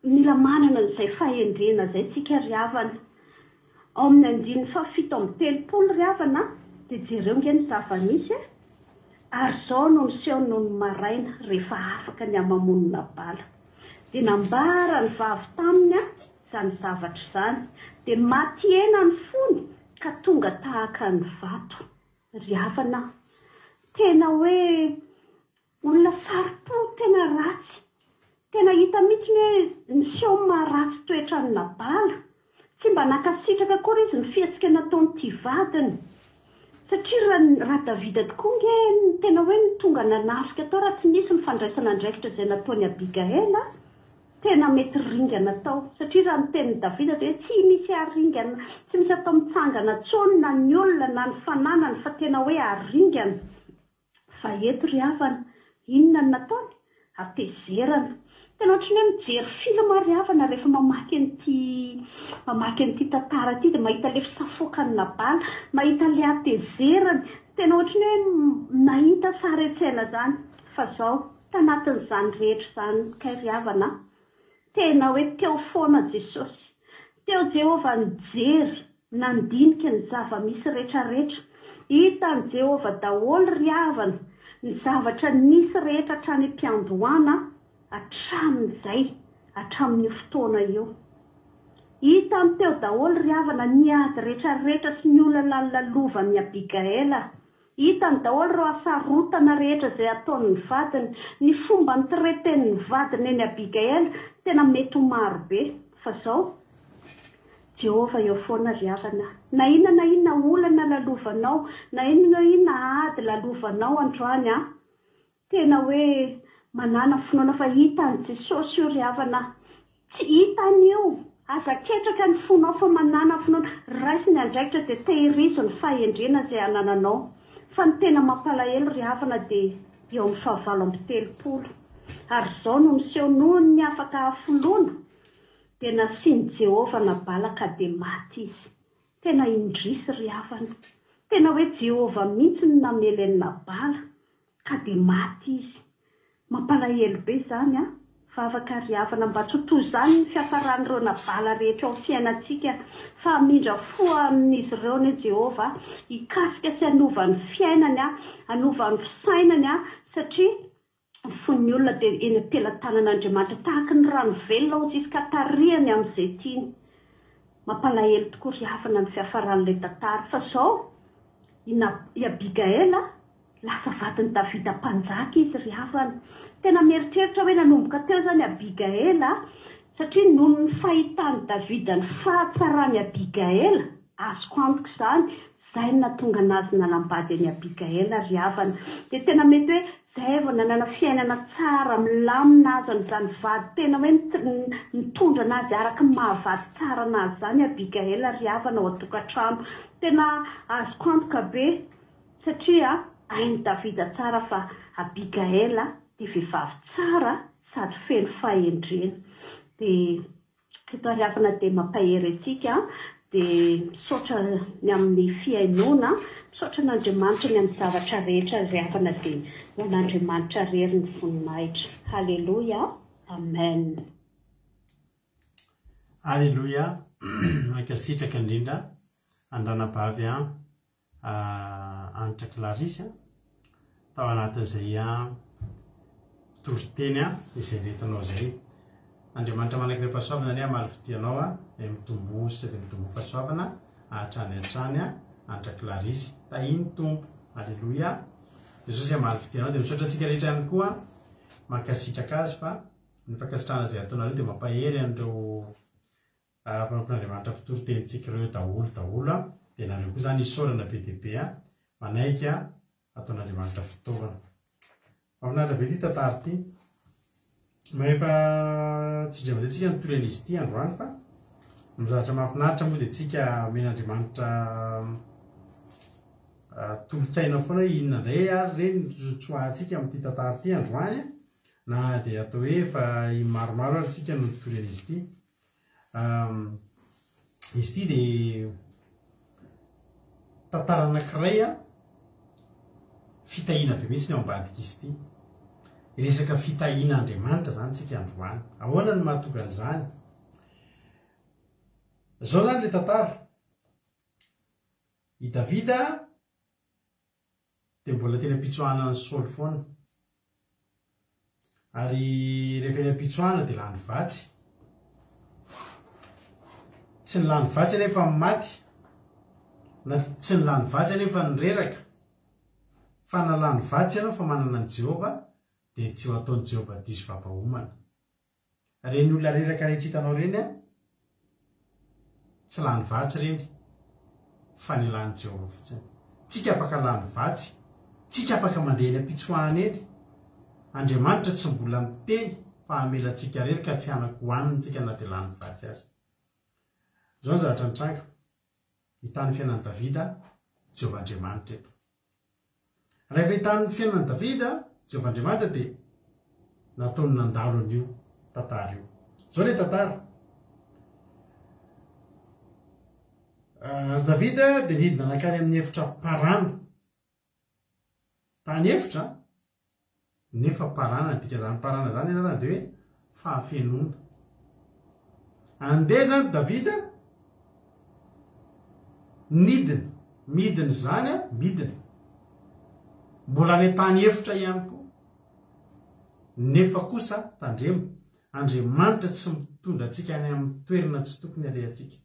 Mila manana an'izay fahendrena izay tsika ry havana. Ao amin'ny andininy fahafito amby telopolo ry havana dia jereo nge ny zava-nisy e. Ary izao no niseho nony maraina rehefa afaka ny hamamoan'i Nabala. Dia nambaran'ny vavy taminy izany zavatra izany. Dia maty hena ny fony ka tonga tahaka ny vato. Ry havana, tena hoe Olona saro-po tena ratsy. Tena hita mihitsy ny hoe niseho ny maha ratsy toetra an'i Nabala. Tsy mba nankasitraka akory izy ny fihetsika nataon'ity vadiny. Satria raha raha Davida tokoa ange no tena hoe no tonga nanafika tao raha tsy nisy ny fandraisana andraikitra izay nataon'i Abigaila, tena mety ringana tao. Satria raha ny tenin'i Davida dia hoe tsy misy haringana, tsy misy atao mitsangana intsony na ny olona na ny fananany fa tena hoe haringana. Fa eto ry havana, inona no nataony? Hatezerana. Tena ohatran'ny hoe mijery film aho ry havana rehefa mamaky an'ity mamaky an'ity tantara ity dia mahita ilay fisafoakan'i Nabala, mahita ilay hatezerany, tena ohatran'ny hoe nahita sary an-tsaina izany. Fa izao, tanatin'izany rehetra izany kay ry havana a, tena hoe teo foana Jesosy. Teo Jehovah nijery, Nandinika ny zava-misy retraretra. Hitan'i Jehovah daholo ry havana ny zavatra nisy rehetra hatrany am-piandohana hatramin'izay, hatramin'io fotoana io. Hitany teo daholo ry havana ny ady retraretra sy ny olana lalovan'i Abigaila. Hitany daholo ireo hasarotana rehetra izay ataon'ny vadiny, ny fomba ni-traiter-n'ny vadiny an'i Abigail, tena mety ho maro be. Fa izao, Jehovah eo foana ry havana. Na inona na inona olana lalovanao, na inona na inona ady lalovanao androany an, Tena hoe manàna finoana fa hitan'i Jesosy io ry havana a! Tsy hitany io! Aza ketraka ny fonao fa manàna finoana, raiso ny andraikitra dia tehirizo ny fahendrena izay anananao. Fa ny tena mampalahelo ry havana dia eo amin'ny fahavalo 38. Ary izao no niseho noho ny afaka hafoloana dia nasian'i Jehovah Nabala ka dia maty izy. Tena indrisy ry havana! Tena hoe Jehovah mihitsy no namely an'i Nabala. Ka dia maty izy. Mampalahelo be izany an! Vavaka ry havana mba tsy ho toy izany ny fiafaran'ireo nabala rehetra eo amin'ny fiainantsika fa hamindra fo amin'izy ireo anie Jehovah hikasika sy hanova ny fiainany hanova ny fisainany satria ny fon'ny olona dia eny am-pelatanan'Andriamanitra tahaka ny rano velona hozy izy ka tarihany amin'izay tiany. Mampalahelo tokoa ry havana ny fiafaran'ilay tantara fa izao i Abigaela. Lasa vadin'i Davida mpanjaka izy ry havana. Tena mieritreritra hoe nanomboka teo izany Abigaila, satria noho ny fahitan'i Davida ny fahatsaran'i Abigaila, azoko antoka izany, izay no nahatonga an'azy nanambady an'i Abigaila ry havana. Dia tena mety hoe izay vao nanana fiainana tsara, milamina aza an'izany vady tena hoe nitondra an'azy araka ny maha vady tsara an'azy izany Abigaila ry havana ao an-tokantrano. Tena azoko antoka be. Satria hain'i Davida tsara fa Abigaila dia vehivavy tsara sady feno fahendrena. Dia eto ary havana dia mampahery antsika, dia misaotra ny amin'ny fihainoana, misaotra an'Andriamanitra ny amin'ny zavatra rehetra ry havana dia ho an'Andriamanitra irery ny voninahitra. Haleloia. Amen. Aleloia, mankasitraka indrindra an-dranabavy an. Hanitra Clarisse tao anatin'izay toriteny izay nentinao izay. Andriamanitra manankiray-pahasoavana anie hamaly fitia anao dia mitomboa sy dia mitomboa fahasoavana hatrany hatrany Hanitra Clarisse. Tahin'ny Tompo. Aleloia. Jesosy hamaly fitia anao dia misaotra antsika rehetra ihany koa mankasitraka azy fa ny fankasitrahana izay ataonareo dia mampahery an'ireo Mpanompon'Andriamanitra mpitory tenintsika ireo daholo daholo a! Dia nareo koa izany isaorana be dia be a! Manaiky a! Ataon'Andriamanitra fitaovana. Mahafinaritra be ity tantara ity. Mahefa tsy indray mandeha tsika nitory an'izy ity androany fa ny zavatra mahafinaritra moa dia tsika omen'Andriamanitra tolo-tsaina foana hoe inona indray ary re ny tsoahantsika amin'ity tantara ity androany na dia atao hoe efa maromaro ary tsika no nitory an'izy ity. Izy ity dia tantara anankiray a, fitahiana be mihitsy ny ao ambadik'izy ity. Resaka fitahian'Andriamanitra izany tsika androany. Ahoana no mahatonga an'izany? Izao izany ilay tantara. I Davida dia mbola teny am-pitsoahana an'i Saoly foana. Ary rehefa eny am-pitsoahana dia lany vatsy. Tsy ny lany vatsy anefa ny maty, na tsy ny lany vatsy anefa ny reraka, fa na lany vatsy ianao fa manana an'i Jehovah, dia tsy ho ataon'i Jehovah diso vava homana. Reny olona reraka rehetra hitanao reny an, tsy lany vatsy reny fa ny lany Jehovah fotsiny. Tsika afaka lany vatsy, tsika afaka mandeha eny am-pitsoahana eny. Andriamanitra tsy mbola miteny fa hamela antsika rery ka tsy hanan-kohanina tsika na dia lany vatsy aza. Izao ny zavatra nitranga, hitan'ny fiainan'i Davida Jehovah Andriamanitra eto. Rehefa hitan'ny fiainan'i Davida, Jehovah Andriamanitra dia nataony nandalo an'io tantara io. Izao ilay tantara. Ary Davida dia nidina nankany amin'ny efitra Parana. Tany efitra, Nefa parana, ny dikan'izany parana izany ianarana dia hoe fahafenoana. Andeha izany Davida nidina, midina izany a, midina. Mbola any an-tany efitra ihany koa. Nefa kosa, tandremo, Andriamanitra tsy mitondra antsika any amin'ny toerana tsy tokony alehantsika.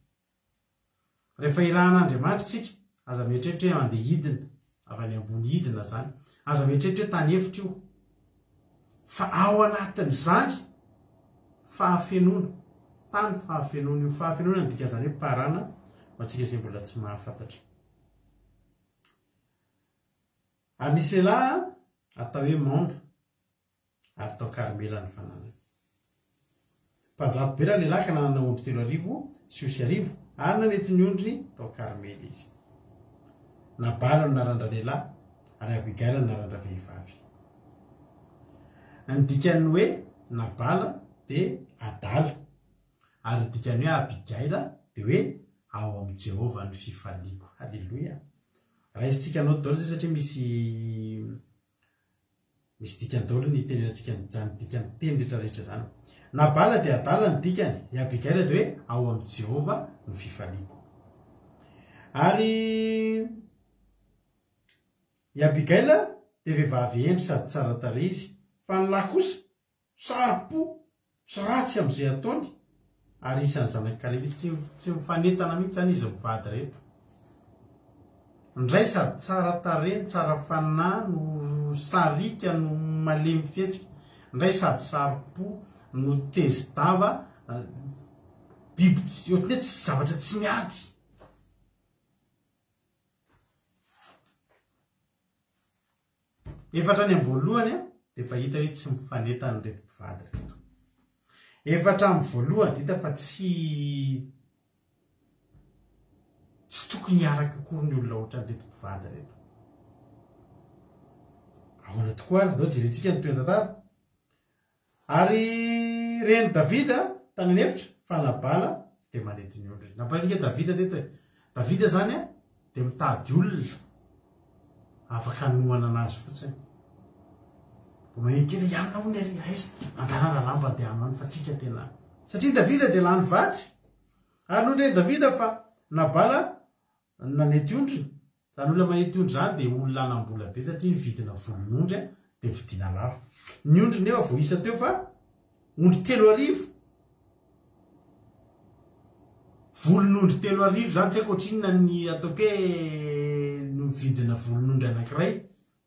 Rehefa irahan'Andriamanitra isika, aza mieritreritra hoe andeha hidina avy any ambony hidina izany. Aza mieritreritra hoe tany efitra io. Fa ao anatin'izany fahafenoana, tany fahafenoana io. Fahafenoana ny dikan'izany hoe parana ho antsika izay mbola tsy mahafantatra. Ary nisy lehilahy atao hoe Maona. ary tao Karmela ny fananany. Mpanjato be ralehilahy ka nanana ondry 3000 sy osy arivo, ary nanety ny ondriny tao Karmela izy. Nabala no anaran-dralehilahy, ary Abigaila no anaran-dravehivavy. Ny dikan'ny hoe Nabala dia adala, ary ny dikan'ny hoe Abigaila dia hoe ao amin'i Jehovah ny fifaliako. Haleloia! Raisintsika naoty daholo izay satria misy Misy dikany daholo ny itenenantsika an'izany dikan'ny teny rehetra rehetra izany. Nabala dia adala ny dikany, i Abigaila dia hoe ao amin'i Jehovah no fifaliako. Ary i Abigaila dia vehivavy hendry sady tsara tarehy izy, fa ny lahy kosa Saro-po sy ratsy amin'izay ataony ary isan'ny zanak'i Kaleba izy. Tsy tsy mifanentana mihitsy izany izy mivady ireto. Ny ray sady tsara tarehy no tsara fanahy no sariaka no malemy fihetsika, ny ray sady saro-po no tezi-dava, biby tsy, ohatran'ny hoe tsy zavatra tsy miady. Efa hatrany am-boalohany dia efa hita hoe tsy mifanentana ireto mpivady ireto. Efa hatramin'ny voalohany dia hita fa tsy tsy tokony hiaraka akory ny olona ohatran'ireto mpivady ireto. Ahoana tokoa ary? Ndao jerentsika ny toetan-tantara. Ary ren'i Davida tany an'efitra fa Nabala dia manety ny ondriny. Nampalahelo ange Davida teto e. Davida izany dia mitady olona afaka hanohana anazy fotsiny. Vao maheno kely hoe ianona hono ery, aiza? Mandana rahalahy mba andehano any fa tsika tena. Satria Davida dia lany vady. Ary nony ren'i Davida fa Nabala Nanety ondry? Izany olona manety ondry izany dia olona hanam-bola be satria ny vidina volon'ondry dia vidiana lafo. Ny ondry nefa voaisa teo fa ondry 3000. Volon'ondry 3000 izany tsy haiko ohatrinona ny ataoko hoe ny vidina volon'ondry anankiray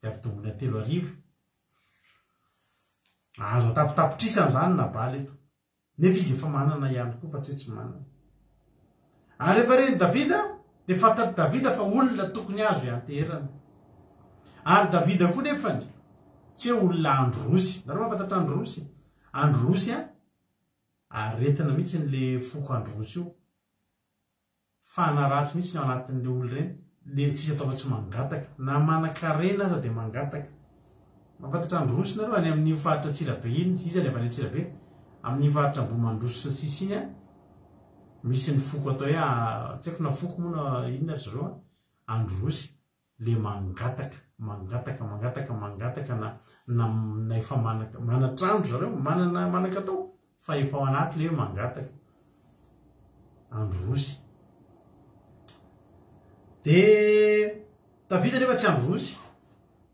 dia ampitomboina 3000. Azo atapitapitrisany izany Nabala eto. Nefa izy efa manana ihany koa fa tsy hoe tsy manana. Ary rehefa ren'i Davida, dia fantatr'i Davida fa olona tokony azo ianteherana. Ary Davida koa nefany, tsy hoe olona androsy. Nareo mahafantatra androsy? Androsy an, aretina mihitsy le foko androsy io. Fana ratsy mihitsy ny ao anatin'le olona ireny, le tsisy atao fa tsy mangataka, na manankarena aza dia mangataka. Mahafantatra Androsy nareo any amin'iny faritra Antsirabe iny, iza ny avy any Antsirabe? Amin'iny faritra Ambohimandroso sy ny sisa iny an, misy ny foko atao hoe tsy haiko na foko moa na inona ry zareo an, Androsy. le mangataka, mangataka, mangataka, mangataka na na na efa manaka mana-trano ry zareo, manana manan-katao fa efa ao anaty le hoe mangataka. Androsy. De Davida nefa tsy androsy.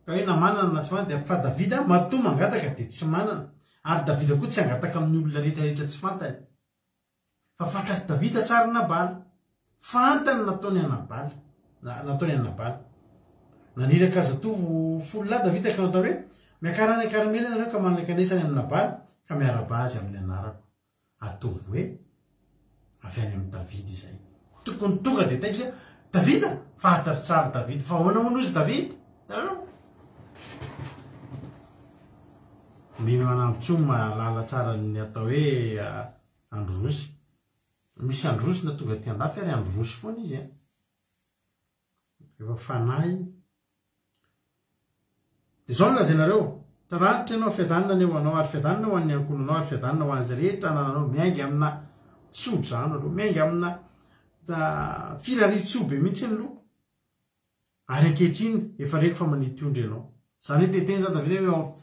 Ka hoe na manana na tsy manana dia fa Davida matoa mangataka dia tsy manana. Ary Davida koa tsy hangataka amin'ny olona rehetra rehetra tsy fantany. Fa fantatr'i Davida tsara Nabala. Fantany ny nataony an'i Nabala. Nataony an'i Nabala. Naniraka zatovo folo lahy Davida ka nataony hoe, Miakara any Karmela ianareo ka manankanesa any amin'i Nabala, ka miarahaba azy amin'ny anarako. Ataovy hoe, avy any amin'i Davida izay. Tokony tonga dia taitra izy, Davida! Fantatro tsara Davida. Fa ahoana hono izy Davida? Hitanareo? Mino Manambotsoa mahalala tsara ny atao hoe Androsy. Misy Androsy na tonga aty andafy ary Androsy foana izy an. Efa fanahy iny. Dia izao no lazainareo, Taranitra ianao, fiadanana anie ho anao, ary fiadanana ho an'ny ankohonanao, ary fiadanana ho an'izay rehetra anananao. Miainga amina tso-drano aloha, miainga amina firarian-tsoa be mihitsy aloha. Ary ankehitriny, efa reko fa manety ondry ianao. Izany hoe te-hiteny izany Davida hoe,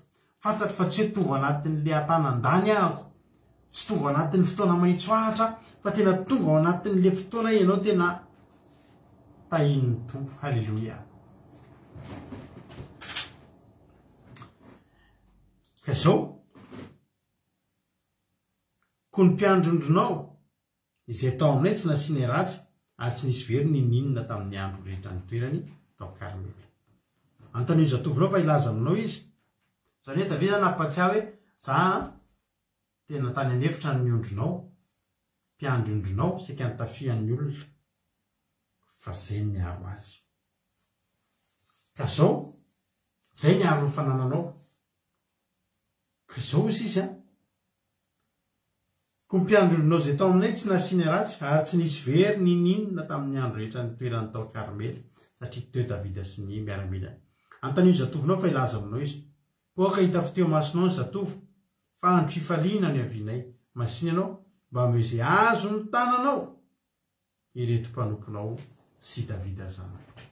Fantatro fa tsy hoe tonga ao anatin'ilay antanan-dany aho, tsy tonga ao anatin'ny fotoana maitso ahitra aho, fa tena tonga ao anatin'ilay fotoana ianao tena tahin'ny Tompo. Haleloia. Ka izao, koa ny mpiandry ondrinao, Izay tao aminay tsy nasianay ratsy ary tsy nisy very n'inon'inona tamin'ny andro rehetra nitoerany tao Karmela. Anontanio ny zatovonao fa hilaza aminao izy. Izany hoe Davida nampatsiahy hoe, Za tena tany an'efitra ny ondrinao, mpiandry ondrinao, saika nitafihan'ny olona, fa zay no niaro azy. Ka zao, zay niaro ny fanananao. Ka zao hoy sisa an! Koa mpiandry ondrinao izay tao aminay tsy nasiany ratsy, ary tsy nisy very n'inon'inona tamin'ny andro rehetra nitoerany tao Karmela, satria teo Davida sy ny miaramilany. Anontanio ny zatovonao fa hilaza aminao izy. Koa aoka hita fiteo imasonao ny zatovo, fa andro fifaliana no ihavianay. Masìna ianao, mba omeo izay azon'ny tananao ireto mpanomponao sy Davida zanakao.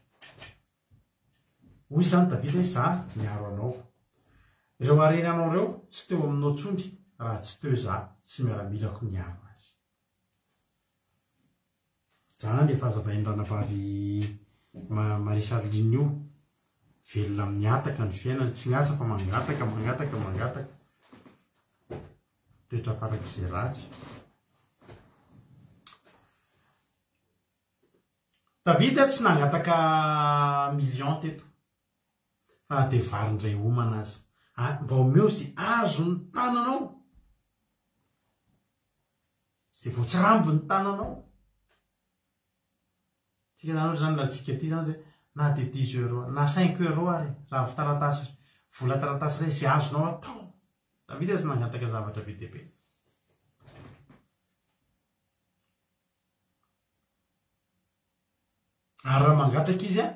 Hoy izany Davida hoe, Za miaro anao. Ireo harenanao ireo tsy teo aminao intsony raha tsy teo za sy miaramilako niaro azy. Zany efa hazavain'ny ranabavy Marie Charline io. Velona amin'ny hataka ny fiainany, tsy miasa fa mangataka, mangataka, mangataka. Toetra farak'izay ratsy. Davida tsy nangataka million teto fa na dia vary indray homana aza. Mba omeo izay azon'ny tananao. Izay voatsirambin'ny tananao. Tsika zany ohatra zany raha tsika aty zany zay na dia dix euros na cinq euros ary raha avy taratasy vola taratasy iray izay azonao atao. Davida aza nangataka zavatra be dia be. Ary raha mangataka izy an,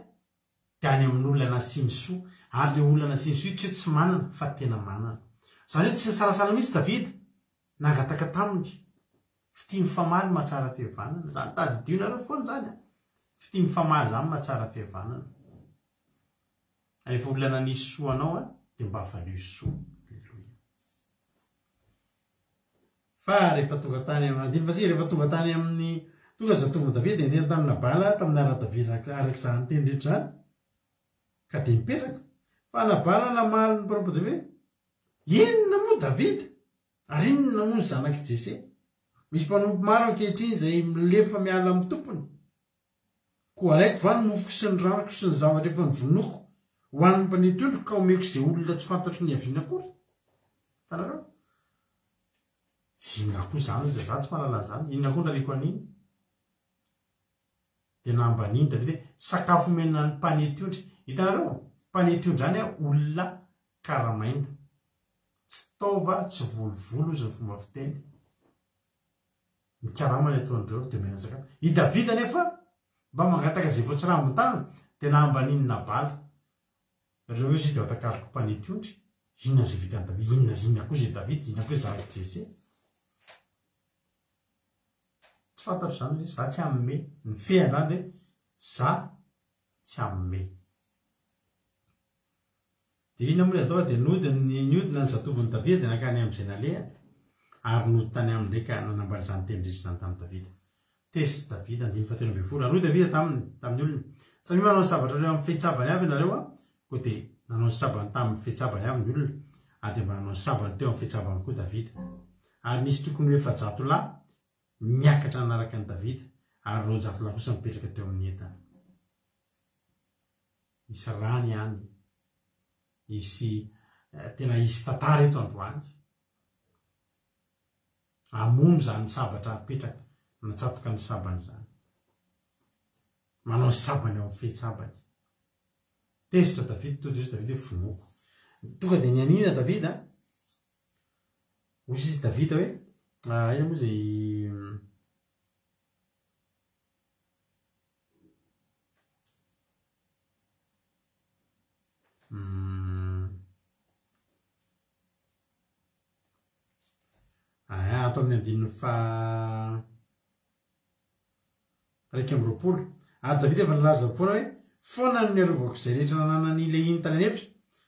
dia any amin'olona nasiany soa. Ary ilay olona nasiany soa io tsy hoe tsy manana fa tena manana. Izany hoe tsy nisalasala mihitsy Davida nangataka taminy. Fitia mifamaly mahatsara fihavanana. Izany tadidionareo foana izany an. Fitia mifamaly izany mahatsara fihavanana. Rehefa olona nanisy soa anao an, dia mba valio soa. Aleloia. Fa rehefa tonga tany amin'ny, andininy fahasivy, rehefa tonga tany amin'ny, tonga ny zatovon'i Davida dia niteny tamin'i Nabala tamin'ny anaran'i Davida araka izany teny rehetra izany, ka dia nipetraka. Fa Nabala namaly ny mpanompo Davida hoe, Inona moa Davida? Ary inona moa ny zanak'i Jese? Misy mpanompo maro ankehitriny izay milefa miala amin'ny tompony. Koa alaiko va ny mofoko sy ny ranoko sy ny zavatra efa novonoiko ho an'ny mpanety ondriko ka omeko izay olona tsy fantatro niaviany akory? Hitanareo? Inona koa izany hoy izy, za tsy mahalala an'izany, inona koa nariako an'iny? Dia nambaniany Davida hoe, sakafo omena ny mpanety ondry. Hitanareo? Mpanety ondry izany olona karamaina. Tsy taova, tsy volovolo hozy ny fomba fiteny. Mikarama ny ataon'ireo dia omena sakafo. I Davida anefa mba mangataka izay voatsirambin-tanana dia nahambanian'i Nabala. Ireo hoe izy dia atakariko mpanety ondry. Inona izay vitan'i Davida? Inona inona koa izay Davida? Inona koa izay zanak'i Jese? Tsy fantatro izany hoe za tsy hanome. Ny fehan'izany dia za tsy hanome. Dia inona moa ilay atao fa dia nody ny niodina ny zatovon'i Davida dia nankany amin'izay nalehany, ary nody tany aminy indray ka nanambara izany teny rehetra izany tamin'i Davida. Tezitra Davida, andininy fahatelo ambin'ny folo, ary hoy Davida taminy, tamin'ny olony, Samia manao ny sabatrareo amin'ny fehin-tsabany avy ianareo a! Koa dia nanao ny sabany tamin'ny fehin-tsabany avy ny olona, ary dia mba nanao ny sabany teo amin'ny fehin-tsabany koa Davida. Ary nisy tokony ho 400 lahy niakatra nanaraka an'i Davida, ary 200 lahy kosa nipetraka teo amin'ny entana. Hisy rany any. Hisy tena hisy tantara eto androany. Hamono izany sabatra apetraka natsatoka ny sabany izany. Manao ny sabany ao amin'ny fehin-tsabany. Tezitra Davida, tonga dia hoy Davida hoe vonoiko. Tonga dia nianiana Davida. Hoy izy Davida hoe, aiza moa izay Ato amin'ny andininy faha 21. Ary Davida efa nilaza foana hoe, Foana no niarovako izay rehetra nananan'i Lehiny tany an'efitra,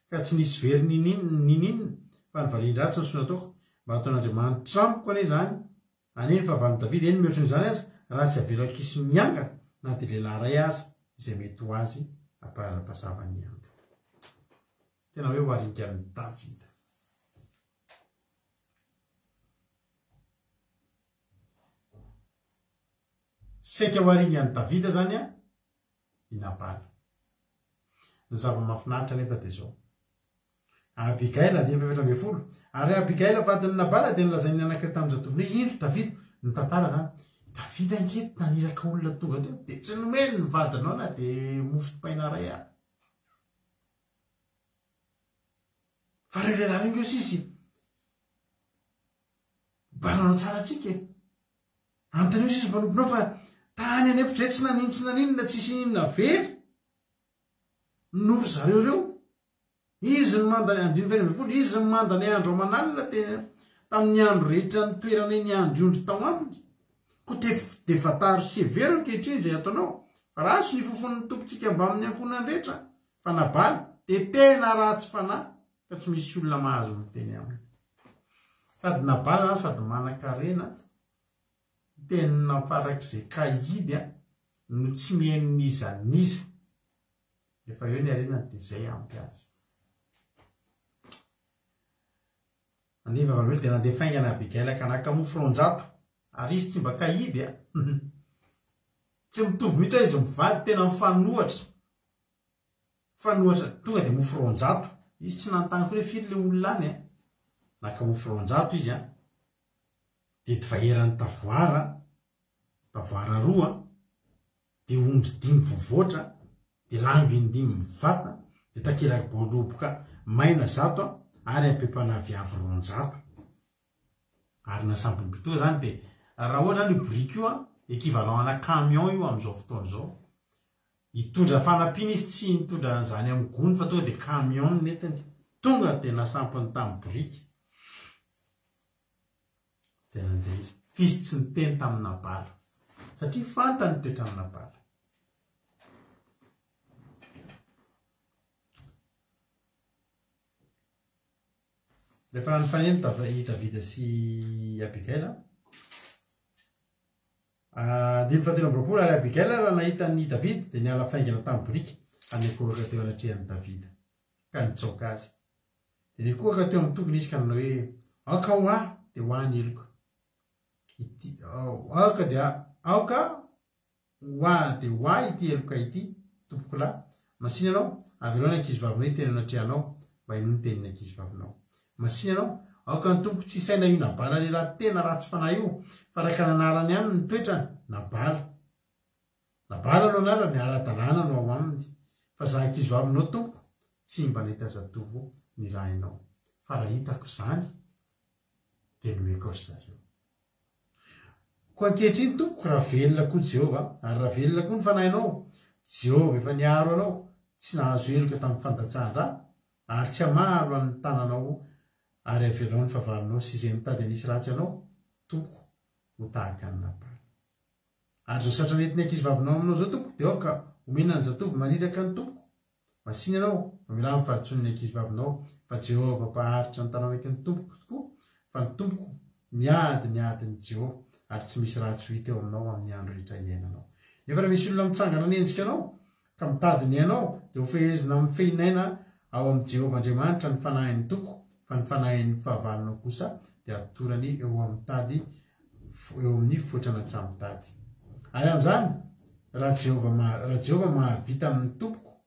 ka tsy nisy very ninininona, fa ny valin-dratsy no soa nataoko. Mba hataon'Andriamanitra amiko anie izany Anie ny fahavalon'i Davida, eny mihoatra noho izany aza, raha tsy avelako hisy miangana na dia lehilahy iray aza izay mety ho azy ampahazava ny andro. Tena hoe ho aringan'i Davida. Saika ho aringan'i Davida izany an, i Nabala. Ny zava-mahafinaritra anefa dia izao. Abigaila, andininy faha-14. Ary Abigaila vadin'i Nabala dia nolazain'ny anankiray tamin'ny zatovony hoe, Indro Davida. Nitantara izany. Davida ange naniraka olona tonga teo, dia tsy nomeny ny vadinao na dia mofo dipaina iray ary. Fa ireo lehilahy ireo ange sisy mba nanao tsara antsika e. Anontanio sisa mpanomponao fa tany an'efitra izay tsy nanino tsy naninona tsisy ininona very noho ry zareo ireo. Izy ny manda andininy faha 16, izy ny manda ny andro aman'alina teny tamin'ny andro rehetra nitoeranay niandry ondry tao aminy. Koa te dia fantaro sy hevero ankehitriny izay ataonao, fa ratsy ny fofon'ny tompontsika mbamin'ny ankohonany rehetra, fa Nabala dia tena ratsy fanahy ka tsy misy olona mahazo miteny aminy. Sady Nabala zany sady manankarena, tena farak'izay kahidy an, no tsy mihaino n'iza n'iza. Rehefa eo ny harenany dia izay ampy azy. Nandeha vavolombelona dia nandeha faingana Abigaila ka naka mofo 200 ary izy tsy mba kahidy an. Tsy mitovy mihitsy hoe izy mivady tena mifanohatra. Mifanohatra, tonga dia mofo 200. Izy tsy nanontany firy hoe firy ilay olona any an. Naka mofo 200 izy an. Dia divay eran'ny tavoara, tavoara roa, dia ondry dimy voavoatra, dia langiny dimy mivata, dia takelaka boaloboka maina zato ary ampempana aviavy 200. Ary nasampim-by toa izany dia raha ohatra izany io biriky io an, equivalent ana camion io amin'izao fotoana izao. Hitondra fanampiana izy tsy nitondra an'izany amin'ny gony fa tonga dia camion no nentiny. Tonga dia nasampiny tamin'ny biriky. Dia nandeha izy. F'izy tsy niteny tamin'i Nabala. Satria fantany ny toetran'i Nabala. Rehefa nifanena i Davida sy i Abigaila, andininy fahatelo amby 20, ary Abigaila raha nahita an'i Davida dia niala faingana tamin'ny boriky ary niankohoka teo anatrehan'i Davida, ka nitsaoka azy. Dia niankohoka teo amin'ny tongony izy ka nanao hoe, Aoka ho ahy dia ho ahy ny heloka. Ity, aoka dia aoka Ho ahy dia ho ahy ity heloka ity, tompokolahy. Masina ianao, avelao ny ankizivavinao hiteny eo anatrehanao, mba henoy ny tenin'ny ankizivavinao. Masina ianao, aoka ny Tompo tsy hisaina io Nabala lehilahy tena ratsy fanahy io, fa araka ny anarany ihany ny toetrany, Nabala. Nabala no anarany, ara-dalàna no ao aminy. Fa za ankizivavinao, tompoko, tsy mba nahita zatovo nirahinao. Fa raha hitako izany, dia nomeko ry zareo. Koa ankehitriny, tompoko, raha velona koa Jehovah, ary raha velona koa ny fanahinao, Jehovah efa niaro anao, tsy nahazo heloka tamin'ny fandatsahan-dra, ary tsy hamaro an'ny tananao, ary avelao ny fahavalonao sy izay mitady hanisy ratsy anao, tompoko, ho tahaka an'i Nabala. Ary izao satra nentin'ny ankizivavinao aminao izao, tompoko, dia aoka homena ny zatovo maniraka ny tompoko, Masìna ianao, mamelà ny fahadisoan'ny ankizivavinao, fa Jehovah mpaharitra ny taranaky ny tompoko tokoa, fa ny tompoko miady ny adin'i Jehovah, ary tsy misy ratsy ho hita eo aminao amin'ny andro rehetra iainanao. Nefa raha misy olona mitsangana hanenjika anao, ka mitady ny ainao, dia hofehezina amin'ny fehin'aina ao amin'i Jehovah Andriamanitra ny fanahin'ny tompoko, fa ny fanahin'ny fahavalonao kosa dia hatorany eo amin'ny tady eo amin'ny foitran'antsamotady. Ary amin'izany, raha Jehovah, raha Jehovah mahavita amin'ny tompoko,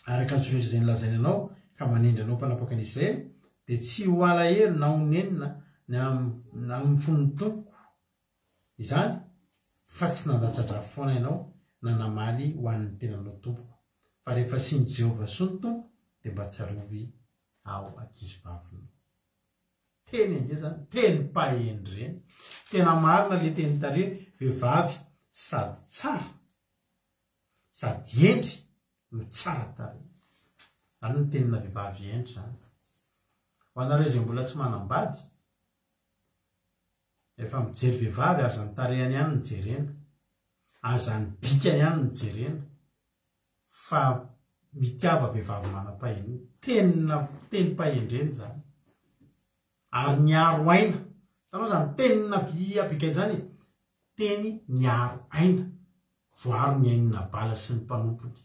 araka ny soa rehetra izay nolazainy anao, ka manendry anao mpanapaka ny Israely, dia tsy ho alahelo na ho nenina ny amin'ny fon'ny tompoko izany, fa tsy nandatsa-dra foana ianao na namaly ho an'ny tenanao tompoko. Fa rehefa asian'i Jehovah soa ny tompoko, dia mba tsarovy aho ankizivavinao. Teny ange zany, tenim-pahendrena. Tena marina le teny tary hoe vehivavy sady tsara sady hendry no tsara tarehy. Zany ny tenina vehivavy hendry zany. Ho anareo izay mbola tsy manambady, rehefa mijery vehivavy aza ny tarehany ihany no jerena, aza ny bikany ihany no jerena, Fa mitiava vehivavy manam-pahendrena. Tenina, tenim-pahendrena izany. Ary niaro aina. Hitanao izany tenin'i Abi, Abigail izany e? Teny niaro aina. Voaro ny ain'i Nabala sy ny mpanompony.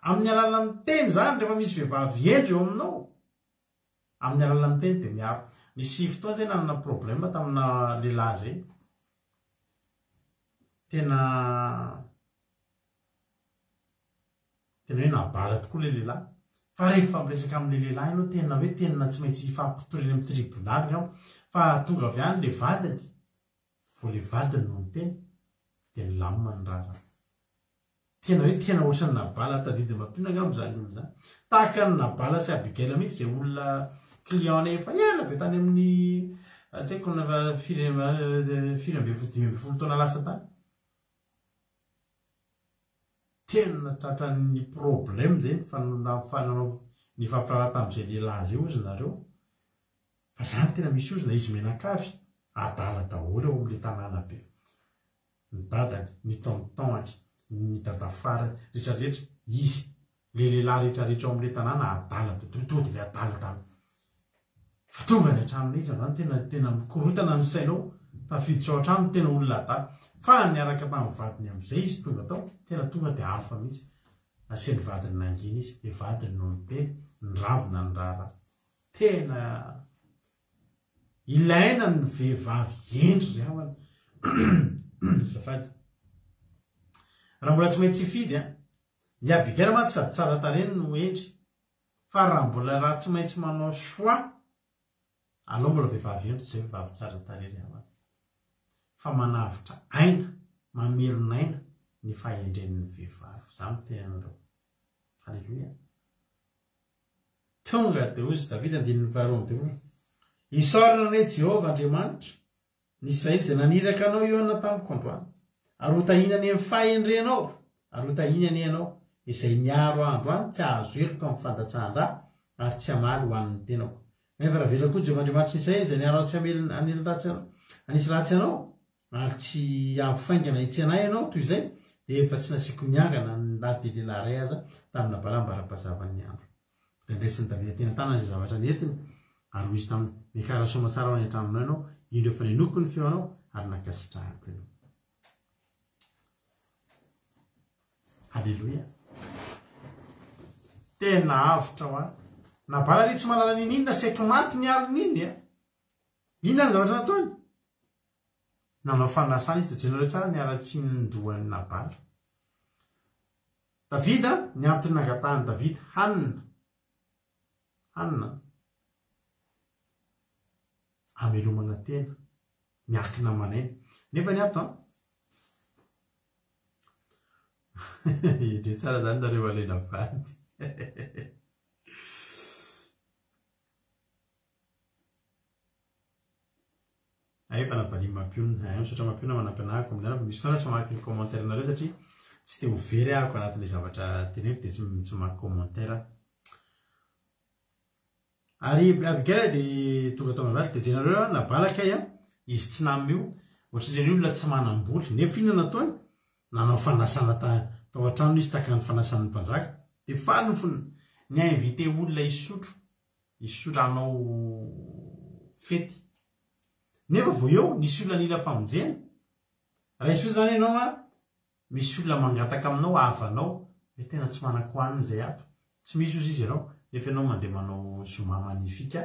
Amin'ny alalan'ny teny izany, rehefa misy vehivavy hendry eo aminao, amin'ny alalan'ny teny dia miaro. Nisy fotoana izay nanana problème tamina lehilahy izay. Tena Tena hoe nabala tokoa ilay lehilahy. Fa rehefa miresaka amin'ilay lehilahy ianao tena hoe tena tsy maintsy hifampitoriana amin'ny tribonaly angamba. Fa tonga avy any ilay vadiny, vao ilay vadiny no niteny dia nilamina ny raharaha. Tena hoe tena ohatran'ny nabala tadidy mampino angamba izany olona izany. Tahaka an'i Nabala sy Abigail mihitsy izay olona client-nay efa ela be tany amin'ny tsy haiko firy 15 15 taona lasa tany. Tena tratran'ny problème zay ny nifampiraharaha tamin'izay lehilahy zay ozy nareo fa zany tena misy ozona izy mianakavy adala daholo ao amin'le tanàna be ny dadany ny tonton-ny ny dadafarany retraretra izy Le lehilahy rehetra rehetra ao amle tanàna adala dodolo tonga de le adala daholo. Fa tonga any an-tranonay izy androany tena tena mikorotana ny sainao tafiditra ao an-trano tena olona adala. Fa niaraka tamin'ny vadiny amizay izy tonga tao tena tonga de hafa mihitsy. Nasian'ny vadiny nangina izy, le vadiny no niteny, niravona ny raharaha. Tena ilaina ny vehivavy hendry ry havana. Azafady. Raha mbola tsy maintsy hifidy an. I Abigail mantsy sady tsara tarehy no hendry. Fa raha mbola raha tsy maintsy manao choix, aleo mbola vehivavy hendry toy izay vehivavy tsara tarehy ry havana. Fa manavotra aina, mamelona aina ny fahendren'ny vehivavy. Za miteny anareo. Alléluia. Tonga dia hoy izy Davida andininy faharoa amby telopolo, Isaorana anie Jehovah Andriamanitra ny Israely izay naniraka anao hihaona tamiko androany, ary hotahina anie ny fahendrenao, ary hotahiny anie ianao, izay niaro ahy androany tsy hahazo heloka amin'ny fandatsahan-drà ary tsy hamaly ho an'ny tenako. Kanefa raha velona koa Jehovah Andriamanitry ny Israely izay niaro ahy tsy hamely hanely ratsy hanisy ratsy anao, ary tsy avy faingana hitsena ahy ianao toy izay, dia efa tsy nasiako niangana na dia lehilahy iray aza tamin'i Nabala ambara-pahazavan'ny andro. Dia ndraisin'i Davida teny an-tanany izay zavatra nentiny, ary hoy izy taminy, Miakara soamatsara ho any an-tranonao ianao, indro efa nenoko ny feonao, ary nankasitrahako ianao. Haleloia! Tena avotra ho ahy. Nabala anie tsy mahalala n'inon'inona, saiky maty ny alin'iny a! Inona ny zavatra nataony? Nanao fanasana izy, dia jerenareo tsara ny haratsian-dohan'i Nabala. Davida, ny antony nangatahan'i Davida hanina, hanina, hamelomana tena, miankina aman'aina. Nefa ny ato an, Endrey tsara zany nareo alaina vady. Hay efa navalian'i Mampionona. Hay misaotra Mampionona manampy anah ako amin'izany fa misy fotoana tsy mamaky ny commentaire nareo satria tsy te ho very ahako anatin'ilay zavatra teneniko dia tsy tsy mamaky commentaire aho. Ary Abigail dia tonga tao Nabala dia jerenareo an, Nabala kay an, izy tsy nam io, ohatran'ireny olona tsy manam-bola, nefa inona nataony? Nanao fanasana ta tao an-tranony izy tahaka ny fanasan'ny mpanjaka, dia faly ny fony, ni-inviter olona hisotro Hisotro hanao fety. Nefa vao eo nisy olona nila famonjena. Raha hisotro zany ianao an, misy olona mangataka aminao, havanao, hoe tena tsy manan-kohanina izay ato. Tsy misy ozy izy ianao, nefa ianao mandeha manao zoma magnifique,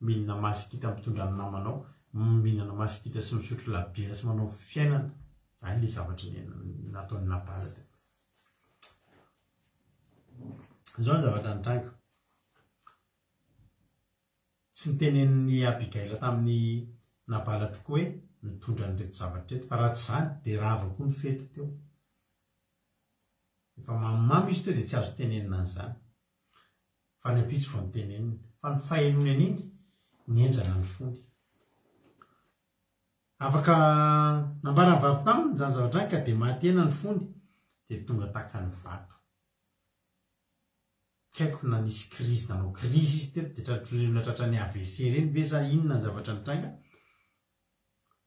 mihinana masikita mitondra ny namanao, mihinana masikita sy misotro labiera sy manao fiainana. Zany le zavatra nataon'i Nabala teo. Izao ny zavatra nitranga. Tsy nitenenin'i Abigaila tamin'i Nabala tokoa hoe nitondra an'ireto zavatra ireto, fa raha tsy izany dia rava koa ny fety teo. Efa mamimamy izy teo dia tsy azo tenenina an'izany. Fa ny ampitso vao noteneniny. Fa ny fahenoany an'iny, nihenjana ny fony. Afaka nambaran'ny vavy taminy izany zavatra izany ka dia maty hena ny fony, dia tonga tahaka ny vato. Tsy haiko na nisy crise nanao crise izy teto dia tratry olona tratran'ny AVC ireny ve sa inona ny zavatra nitranga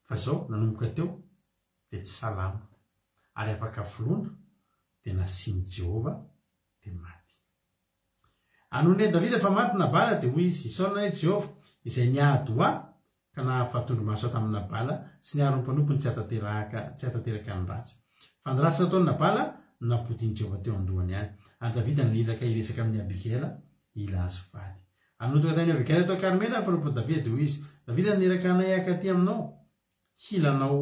fa zao nanomboka teo dia tsy salama ary afaka foloana dia nasian'i Jehovah dia maty. Ary nony ren'i Davida fa maty Nabala dia hoy izy, Isaorana anie Jehovah izay niady ho ahy ka nahafaha-tondromaso tamin'i Nabala sy niaro ny mpanompony tsy hahatanteraka tsy hahatanteraka ny ratsy. Fa ny ratsy nataon'i Nabala no nampodian'i Jehovah teo an-dohany ihany. Ary Davida naniraka hiresaka amin'i Abigaila hila azy vady. Ary nony tonga tamin'i Abigaila tao Karmela ny mpanompon'i Davida, dia hoy izy, Davida naniraka anay hankaty aminao hila anao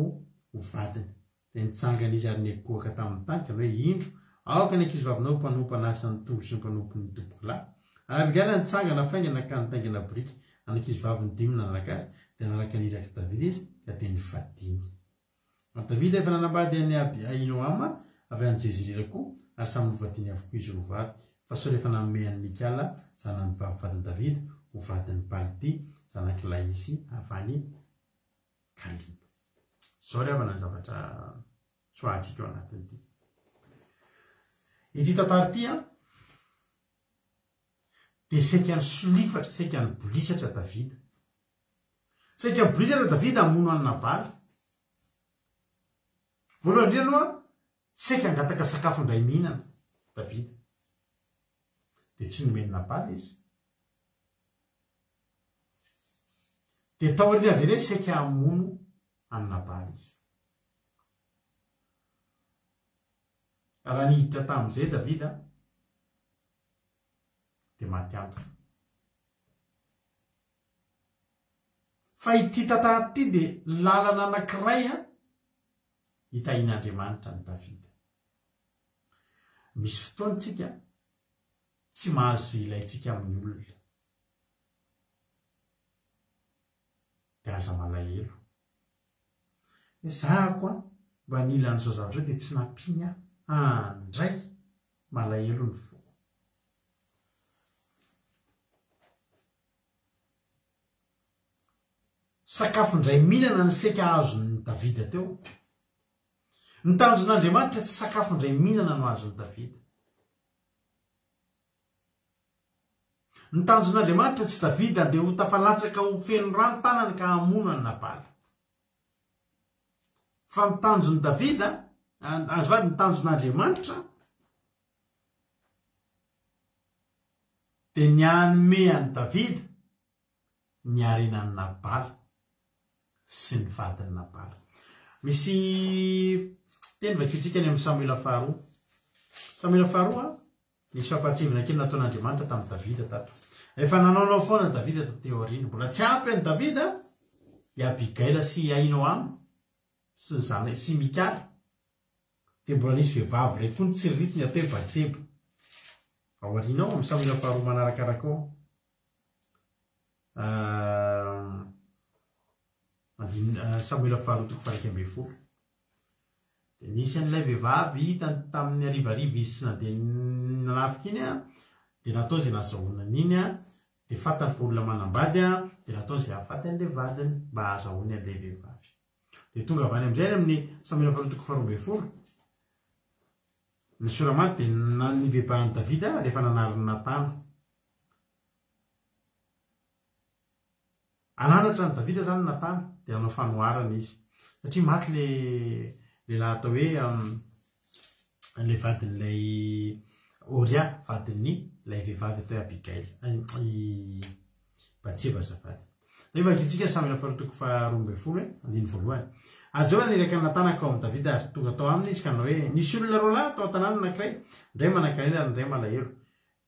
ho vadiny. Dia nitsangana izy ary nikohaka tamin'ny tany, ka hoe, Indro, aoka ny ankizivavinao ho mpanompo hanasa ny tongotry ny mpanompon'ny tompokolahy. Ary Abigaila nitsangana faingana ka nitaingina boriky, ary ny ankizivaviny dimy nanaraka azy, dia nanaraka ny irak'i Davida izy, ka dia nifadiany. Ary Davida efa nanambady an'i Ahinoama avy any Jezirela koa, ary samy novadiany avokoa izy roa vavy, fa Saoly efa nanome an'i Mikala, zanany vavy vadin'i Davida, ho vadin'i Palty, zanak'i Laisy avy any Galima. Izao ry havana ny zavatra tsoahantsika ao anatin'ity. Ity tantara ity an, dia saika nisolifatra, saika nibolisatra Davida. Saika nibolisatra Davida hamono an'i Nabala. Voalohany indrindra aloha, saika hangataka sakafo indray mihinana Davida. Dia tsy nomen'i Nabala izy. Dia taorian'azy ireny saika hamono an'i Nabala izy. Raha niditra tamin'izay Davida, dia maty antoka. Fa ity tantara ity dia lalana anankiray an, hitahian'Andriamanitra an'i Davida. Misy fotoana tsika tsy mahazo izay ilaintsika amin'ny olona. Dia aza malahelo. Ezahako an, mba nila an'izao zavatra izao dia tsy nampiany aho. Andray! Malahelo ny foko. Sakafo indray mihinana ny saika azon'i Davida teo. Ny tanjon'Andriamanitra tsy sakafo indray mihinana no azon'i Davida. Ny tanjon'Andriamanitra tsy Davida andeha ho tafalatsaka ho feno rà ny tanany ka hamono an'i Nabala. Fa ny tanjon'i Davida, azafady, ny tanjon'Andriamanitra dia ny hanome an'i Davida ny harenan'i Nabala sy ny vadin'i Nabala. Misy teny vakintsika any amin'ny Samoela faharoa. Samoela faharoa, nisy fampahatsiahivana kely nataon'Andriamanitra tamin'i Davida tato. Efa nanaonao foana Davida taty aoriana. Mbola tsy ampy an'i Davida i Abigaila sy i Ahinoama sy ny zanany sy Mikala. Dia mbola nisy vehivavy iray koa nitsiriritiny atao hoe Batseba. Ao aoriana ao, amin'ny Samoela faharoa manarakaraka ao. Andininy, Samoela faharoa toko faha 11. Dia nisy an'ilay vehivavy hitany tamin'ny harivariva izy tsy nandeha nanafika iny, dia natao izay nahazahoana an'iny, dia fantany fa olona manambady, dia nataony izay hahafaty an'ilay vadiny mba hahazahoany an'ilay vehivavy. Dia tonga avy any amin'izay any amin'ny Samoela faharoa toko faharoa ambin'ny folo, ny sora-maty dia nibebahan'i Davida rehefa nanarin'i Natana. Hananatra an'i Davida izany Natana, dia nanao fanoharana izy. Satria maty ilay lehilahy atao hoe ilay vadin'ilay Oria, vadin'ny ilay vehivavy atao hoe Abigail, i Batseba azafady. Dia vakintsika Samoela faharoa toko faharoa ambin'ny folo, andininy voalohany. Ary Jehovah naniraka an'i Natana hankao amin'i Davida, ary tonga tao aminy izy ka nanao hoe, Nisy olona roa lahy tao an-tanàna anankiray, ny iray manankarena ary ny iray malahelo.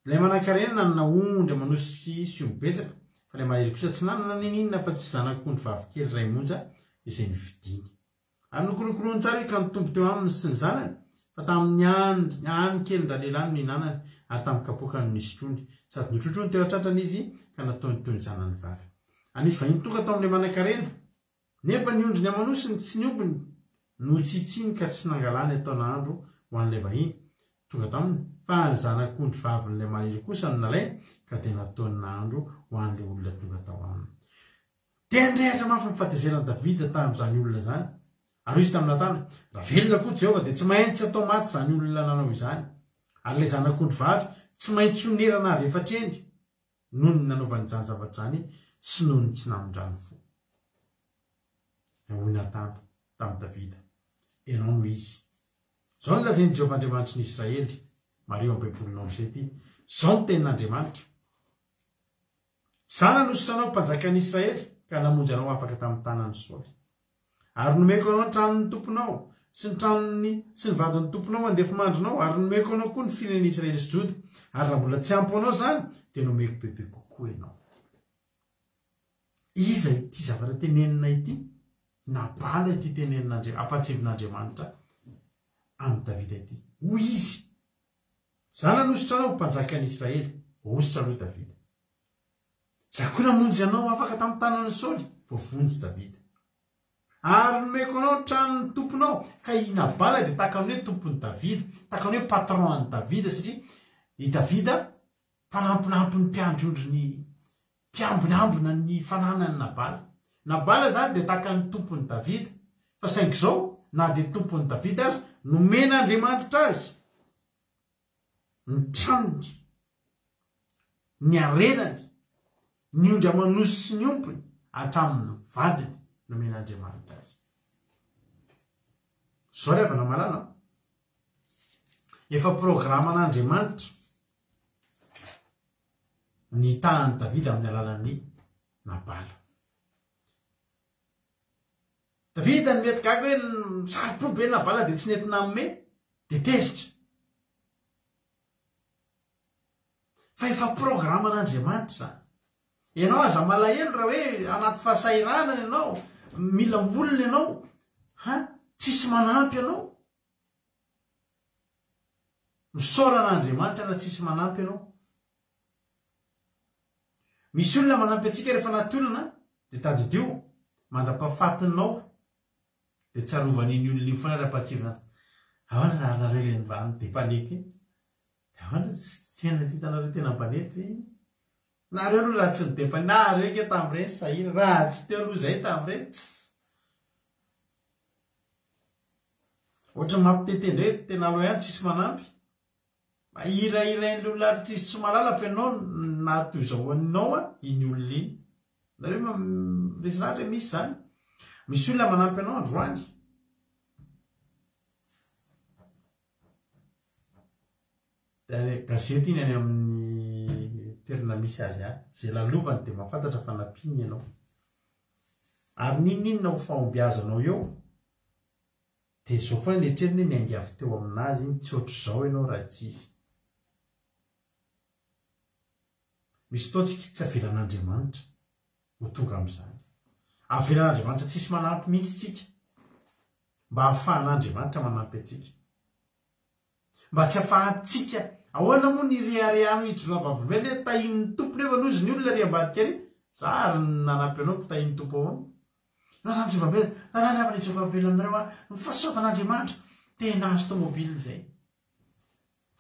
Ilay manankarena nanana ondry aman'osy sy omby betsaka, fa ilay malahelo kosa tsy nanana n'inon'inona afa-tsy zanak'ondry vavikely iray monja izay novidiny. Ary nokolokoloiny tsara io ka nitombo teo aminy sy ny zanany, fa tamin'ny any kelin-dralehilahy no nihinanany, ary tamin'ny kapoakany no nisotroany. Sady notrotroiny teo an-tratrany izy ka nataony toy ny zanany vavy. Ary nisy vahiny tonga tao amin'ilay manankarena. Nefa ny ondriny aman'osiny sy ny ombiny notsitsiny ka tsy nangalany ataon'andro ho an'ilay vahiny tonga taminy, fa ny zanak'ondry vavin'ilay malahelo kosa no nalainy ka dia nataony nahandro ho an'ilay olona tonga tao aminy. Dia nirehitra mafy ny fahatezeran'i Davida tamin'izany olona izany, ary hoy izy tamin'i Natana, Raha velona koa Jehovah, dia tsy maintsy atao maty izany olona nanao izany, ary ilay zanak'ondry vavy tsy maintsy honerana avy efatr'endry. noho ny nanaovany izany zavatra izany sy noho ny tsy namindrany fo. Dia hoy Natana tamin'i Davida, Ianao no izy. Izao no lazain'i Jehovah Andriamanitry ny Israely, mariho amin'ny Baibolinao amin'izay ity, Izao no tenin'Andriamanitra, Izaho nanosotra anao ho mpanjakan'ny Israely, ka namonjy anao afaka tamin'ny tanan'i Saoly. Ary nomeko anao ny tranon'ny tomponao, sy ny tranon'ny sy ny vadin'ny tomponao andefimandrinao, ary nomeko anao koa ny firenen'i Israely sy Joda, ary raha mbola tsy ampy ho anao izany, dia nomeko bebe kokoa ianao. Iza ity zavatra tenenina ity? Nabala ity tenenin'Andria-, ampahatsiavin'Andriamanitra amin'i Davida ity. Hoy izy, Izaho nanosotra anao ho mpanjakan'i Israely. Voahosotra aloha i Davida. Izaho koa namonjy anao afaka tamin'ny tanan'i Saoly, voavonjy Davida. Ary nomeko anao ny tranon'ny tomponao. Ka i Nabala dia tahaka ny hoe tompon'i Davida, tahaka ny hoe patron an'i Davida, satria i Davida mpanampinampy ny mpiandry ondry ny mpiambinambina ny fananan'i Nabala. Nabala izany dia tahaka ny tompon'i Davida. Fa saingy izao, na dia tompon'i Davida aza, nomen'Andriamanitra azy ny tranony, ny harenany, ny ondry aman'osy sy ny ompiny, hatramin'ny vadiny nomen'Andriamanitra azy. Izao ry havana malala an, efa programan'Andriamanitra ny hitahan'i Davida amin'ny alalan'ny Nabala. Davida no mety gaga hoe saro-po be Nabala dia tsy nety nanome, dia tezitra. Fa efa programan'Andriamanitra izany. Ianao aza malahelo raha hoe anaty fahasahiranana ianao, mila olona ianao. Ha? Tsisy manampy anao. Misaora an'Andriamanitra raha tsisy manampy anao. Misy olona manampy antsika rehefa anaty olana dia tadidio mandra-pahafatinao dia tsarovan'iny olona io foana raha-pahatsiahivina azy. Ahoana raha nareo ilay mba ni-depaneko iny? Dia ahoana tsy tena tsy hitanareo tena mba nety ve iny? Nareo aloha raha tsy ni-depaneko, nareo ange tamin'ireny sahirana, raha tsy teo aloha izahay tamin'ireny, tss. Ohatran'ny mampitete indray, tena aleo ihany tsisy manampy. Mba hirahirain'ilay olona ary tsisy tsy mahalala fa ianao naha toy izao anao iny olona iny. Nareo resy lahatra hoe misy izany. Misy olona manampy anao androany. Dia any gazety iny any amin'ny toerana misy azy any. Izay lalovany dia mahafantatra fa nampiany ianao. Ary n'inon'inona ho fahombiazanao eo, dia izao foana ny eritreriny hoe niainga avy teo aminazy iny, tsy ohatr'izao ianao raha tsy izy. Misy fotoana tsika tsy avelan'Andriamanitra ho tonga amin'izany. Avelan'Andriamanitra tsisy manampy mihitsy tsika, mba hahafahan'Andriamanitra manampy antsika. Mba tsy afahantsika. Ahoana moa ny reharehanao hijoroana vavolombelona hoe tahin'ny Tompo nefa nozy ny olona ary ambadika ary za ary nanampy anao ko tahin'ny Tompo ahoana? Ianao zany mijoro vavolombelona za zany havana hijoro vavolombelona aminareo aho ny fahasoavan'Andriamanitra tena azo tomobile zay.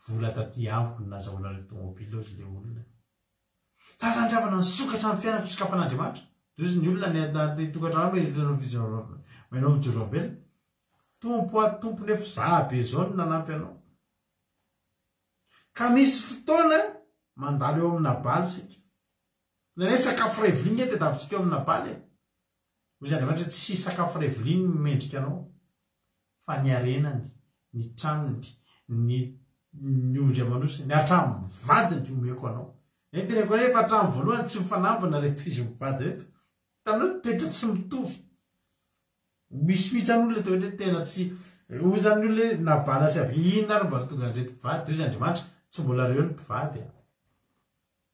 Vola taty amiko no nazahoanareo tomobile hozy le olona. Za zany ry havana nisokatra ny fiainako sokafan'Andriamanitra. Dozy ny olona ny anaty tokantrano ao maheno mijoro vavolombelona. Tompo a Tompo nefa za be zao no nanampy anao. Ka misy fotoana mandalo eo amin'ny Nabal isika. Indraindray sakafo iray vilia nge tadiavintsika eo amin'ny Nabal e. Hoy Andriamanitra tsy sakafo iray vilia no mendrika anao fa ny harenany, ny tranony, ny ny ondry aman'osiny, hatramin'ny vadiny omeko anao. Ny teneniko anao efa hatramin'ny voalohany tsy mifanambina reto izy mivady reto. Hitanareo toetra tsy mitovy. Misy mihitsy zany olona toa hoe tena tsy hoy zany ny olona hoe Nabala sy Abigaila inona ary mba nahatonga an'ireto mpivady hoy izy Andriamanitra tsy mbola reo ny mpivady a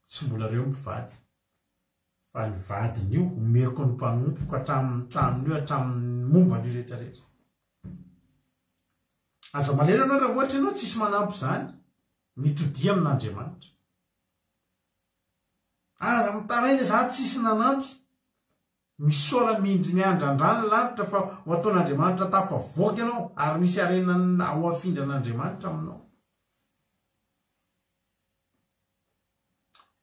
tsy mbola reo ny mpivady fa ny vadiny io omeko ny mpanompoko hatramin'ny tranony io hatramin'ny momba an'io rehetra rehetra aza malahelo ianao raha ohatra ianao tsisy manampy izany mitodia amin'Andriamanitra aza mitaraina za tsisy nanampy Misaora mindry miandrandra ny lanitra fa ho ataon'Andriamanitra tafavoaka ianao ary misy harena ho afindran'Andriamanitra aminao.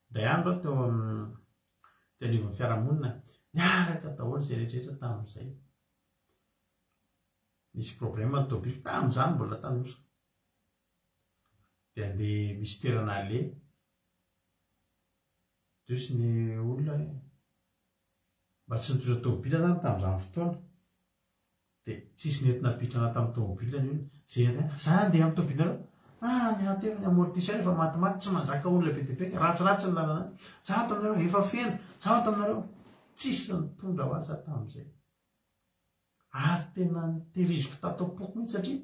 Indray andro aho teo amin'ny teo anivon'ny fiarahamonina, niaraka daholo izay rehetra rehetra tamin'izay. Nisy problème ny tobiky tamin'izany mbola tanora. Dia andeha misy toerana aleha. Diso ny olona e. Mba tsy nitondra tômôbila zany tamin'izany fotoana. Dia tsisy nety nampiditra anah tamin'ny tômôbila ny olona. Zay andeha, za andeha amin'ny tômôbilanareo. Ah, ny ato efa ny amortisseur efa matimaty, tsy mahazaka olona be dia be, ratsiratsy ny lalana any. Za ato aminareo, efa feno, za ato aminareo. Tsisy nitondra ho ahy za tamin'izay. Ary tena nitehiriziko tato am-poko mihitsy satria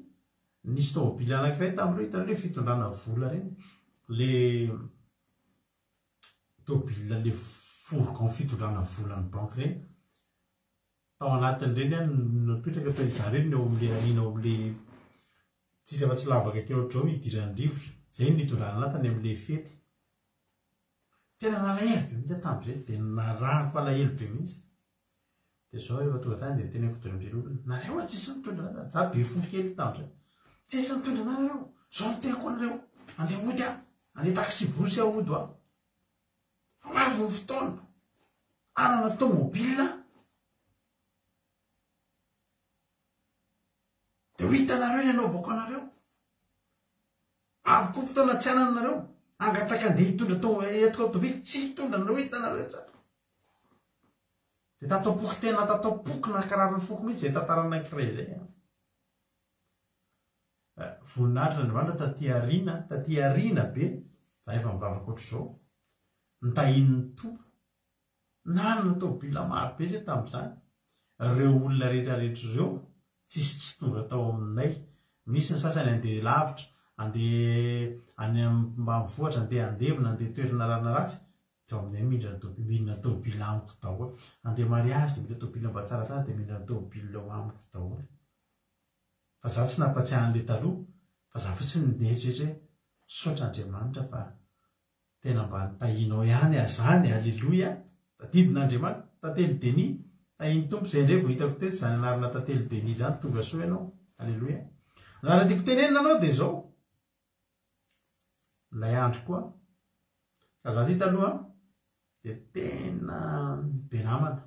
nisy tômôbila anankiray tamin'ireo, hitanareo ilay fitondrana vola ireny, ilay tôbila le fourgon fitondrana vola ny banky ireny, tao anatin'ireny aho no napetraka fa izaho irery no eo amin'le aoriana ao amin'le tsisy afa-tsy lavaka kely ohatr'izao idiran'ny rivotra, izay no nitondrana anah tany amin'le fety. Tena nalahelo be mihitsy aho tamin'izay, dia narahako alahelo be mihitsy. Dia izao rehefa tonga tany dia teneniko daholo amin'izay olona, nareo a tsisy mitondra anah, za be fo kely tamin'izay, tsisy mitondra anah nareo, zao no teniko anareo, andeha hody aho, andeha taxi-brousse aho hody aho. Fa ho avy ny fotoana, hanana tomobile aho, dia ho hitanareo ny hanaovako anareo. Avy koa fotoana tsy hanana anareo, hangataka andeha hitondra entiko amin'ny tomobile, tsy hitondra anareo, hitanareo tsara. Dia tato am-poko tena tato am-poko nankarary ny foko mihitsy izay tantara anankiray izay an. Eh, voninahitr' Andriamanitra taty aoriana, taty aoriana be, za efa mivavaka ohatr'izao, nitahian'ny Tompo, nanana tômôbila maro be zay tamin'izany, ireo olona rehetra rehetra ireo, tsisy tsy tonga tao aminay, misy ny sasany andeha lavitra, andeha any ambanivohitra, andeha handevina, andeha toerana rarina ratsy, Teo aminay mindrana tôbily, mindrana tôbily amiko daholo. Andeha mariazy dia mila tôbily mba tsaratsara dia mindrana tôbily ao amiko daholo. Fa za tsy nampatsiahy an'le taloha fa za fotsiny nieritreritra hoe misaotra Andriamanitra fa tena mba nitahianao ihany aho zany, aleloia, tadidin'Andriamanitra, Tantely Denis, tahin'ny Tompo, zay indray vao hitako teto zany anarana Tantely Denis zany, tonga soa ianao, aleloia. Ny zavatra tiako tenenina anao dia zao, ilay andro koa, ka za ty taloha dia tena be namana,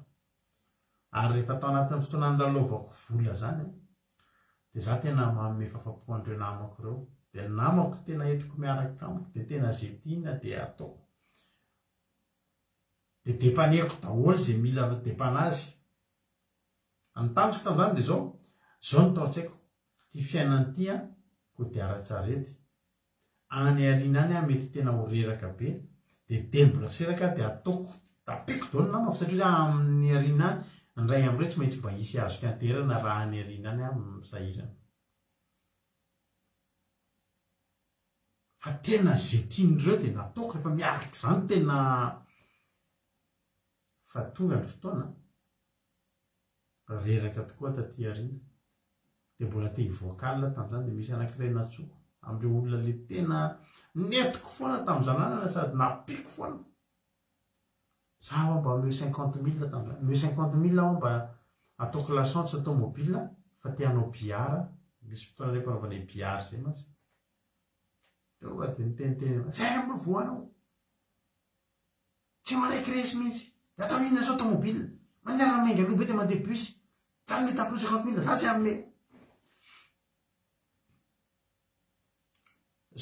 ary rehefa tao anatin'ny fotoana nilalaovako vola zany an, dia za tena manome fafapo an'ireo namako ireo, dia ny namako tena entiko miaraka amiko dia tena ze tiana dia ataoko, dia depaneko daholo ze mila depanazy, ny tanjoko tamin'izany dia zao, zao no tao an-tsaiko, ity fiainana ity an, kodiaran-tsarety, Any aoriana any aho mety tena ho reraka be dia dia mbola tsy reraka aho dia ataoko tapiko daholo ny namako satria za amin'ny aoriana any ny iray amin'ireo tsy maintsy mba hisy azoko ianteherana raha any aoriana any aho misahirana. Fa tena ze tian'ireo dia nataoko rehefa miaraka izany tena fa tonga ny fotoana. Reraka tokoa taty aoriana. Dia mbola te hivoaka alina tamin'izany dia misy anankiray nantsoiko amin'ireo olona le tena nentiko foana tamin'izany anana sady nampiako foana. Za aho mba omeo 50 mille tamin'izany. Omeo 50 mille aho mba ataoko lasantsy tomobile fa te hanao billard. Misy fotoana rehefa anaovana billard izay mantsy. Tonga dia niteniteny, zay no voanao. Tsy manaiky resy mihitsy. Dia atao inona zao tomobile? Mandeha miainga aloha be dia mandeha bus. Za mety hampino 50 mille, za tsy hanome.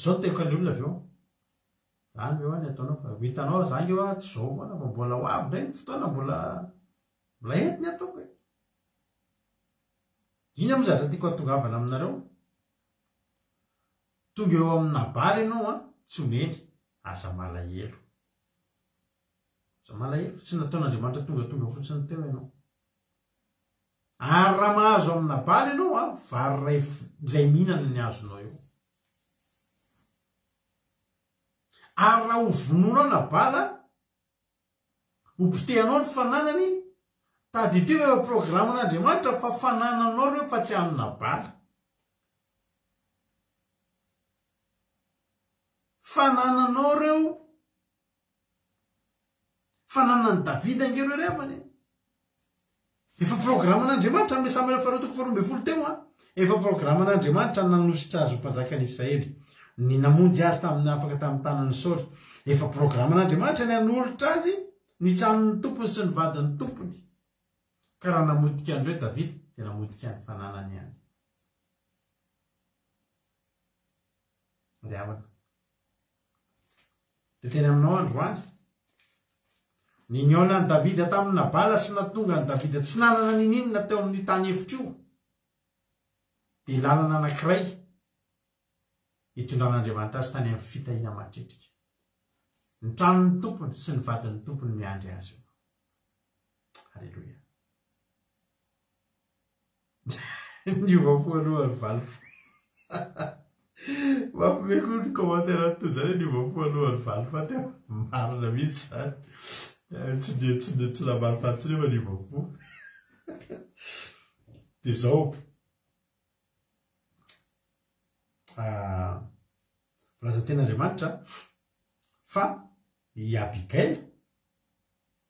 Zao ny teniko an'ilay olona avy eo. Zany ve hoa ny ataonao fa ho hitanao za nge hoa tsy zao foana fa mbola ho avy indray ny fotoana mbola mbola ety ny ataoko e. Inona moa zavatra tiako hatongavana aminareo? Tonga eo amin'ny Nabal ianao an, tsy omeny, aza malahelo. Aza malahelo, tsy nataon'Andriamanitra tongatonga fotsiny teo ianao. Ary raha mahazo amin'i Nabal ianao an, vary iray iray mihinana ny azonao eo. Ary raha ho vonoinao Nabal, ho potehanao ny fananany, tadidio fa efa programan'Andriamanitra fa fanananao ireo fa tsy an'i Nabala. Fanananao ireo, fananan'i Davida ange ireo ry havana e. Efa programan'Andriamanitra amin'ilay Samoela faharoa toko faharoa ambin'ny folo teo an. Efa programan'Andriamanitra ny nanositra azy ho mpanjakan'i Israely, ny namonjy azy tamin'ny afaka tamin'ny tanan'i Saoly. Efa programan'Andriamanitra ny hanolotra azy ny tranon'ny tompony sy ny vadin'ny tompony. Ka raha namotika an'ireo Davida dia namotika ny fananany ihany. Ry havana. Dia teny aminao androany. Ny nihaonan'i Davida tamin'i Nabala sy nahatonga an'i Davida tsy nanana ninininona teo amin'io tany efitra io, dia lalana anankiray hitondran'Andriamanitra azy tany amin'ny fitahiana mahatretrika. Ny tranon'ny tompony sy ny vadin'ny tompony miandry azy eo. Aleloia. Niova fo aloha ry valifaty. Mampime koa ny commentaire toy izany hoe niova fo aloha ry valifaty a. Marina mihitsy izany. Tsy ny tsy ny tsy namaly faty intsony fa niova fo. Dia izao. Ah, voalaza tenin'Andriamanitra fa i Abigail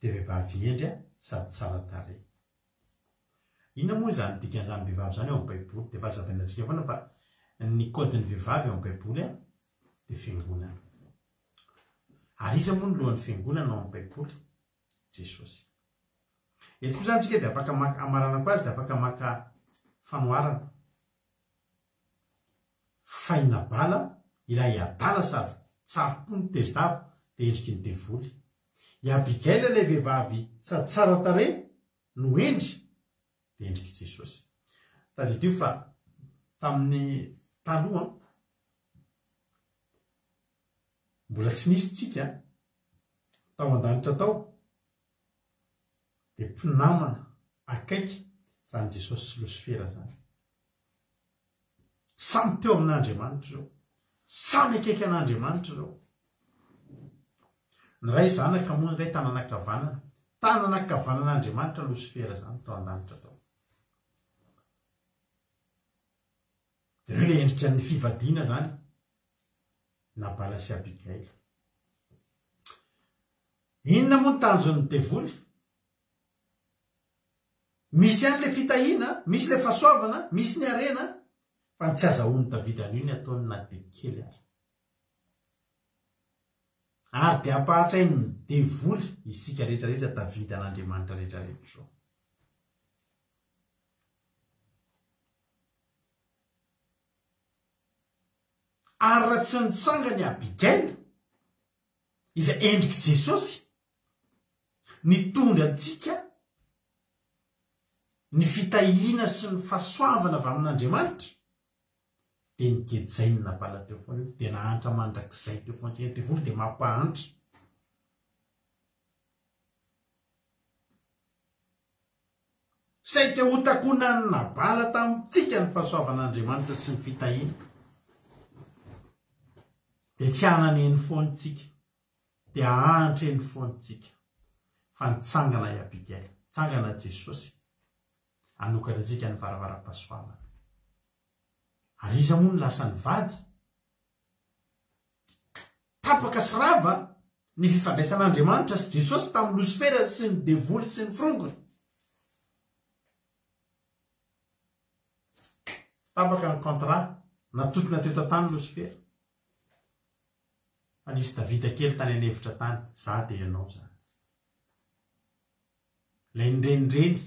dia vehivavy hendry sady tsara tarehy. Inona moa izany dikan'izany vehivavy izany ao amin'ny Baiboly? Dia efa hazavaina antsika foana fa ny code-n'ny vehivavy ao amin'ny Baiboly dia fiangonana. Ary iza moa no lohan'ny fiangonana ao amin'ny Baiboly? Jesosy. Eto koa izany tsika dia afaka maka, hamaranako azy dia afaka maka fanoharana. Fa i Nabala, ilay adala sady tsaro-po no tezi-dava, dia endriky ny devoly. I Abigaila ilay vehivavy sady tsara tarehy no hendry, dia endrik'i Jesosy. Tadidio fa tamin'ny taloha, mbola tsy nisy tsika tao an-danitra tao, dia mpinamana akaiky izany Jesosy sy Losifera izany. Samy teo amin'Andriamanitra ireo. Samy akaiky an'Andriamanitra ireo. Ny iray zanaka moa ny iray tanana ankavanana. Tanana ankavanan'Andriamanitra Losifera izany tao an-danitra tao. Dia ireo ilay endrika ny fivadiana izany, Nabala sy Abigaila. Inona moa ny tanjon'ny devoly? Misy ihany ilay fitahiana, misy ilay fahasoavana, misy ny harena, fa ny tsy azahoan'i Davida an'io ny ataony na dia kely ary. Ary dia ampahatrain'ny devoly isika rehetra rehetra Davida an'Andriamanitra rehetra rehetra izao. Ary raha tsy nitsangana i Abigaila, izay endrik'i Jesosy, nitondra antsika ny fitahiana sy ny fahasoavana avy amin'Andriamanitra, dia nigejain'i Nabala teo foana io, dia nahantra mandrakizay teo foana. Ny devoly dia mampahantra. Saika hotakonan'i Nabala tamintsika ny fahasoavan'Andriamanitra sy ny fitahiany. Dia tsy hanana eny foana isika. Dia hahantra eny foana isika. Fa nitsangana i Abigaila. Nitsangana Jesosy. Hanokatra antsika ny varavaram-pahasoavana. Ary iza moa no lasa nivady? Tapaka sy rava ny fifandraisan'Andriamanitra sy Jesosy tamin'i Losifera sy ny devoly sy ny forongony. Tapaka ny contrat, natontona teto an-tany Losifera. Fa nisy Davida kely tany an'efitra tany, za dia ianao zany. Ilay nirenireny,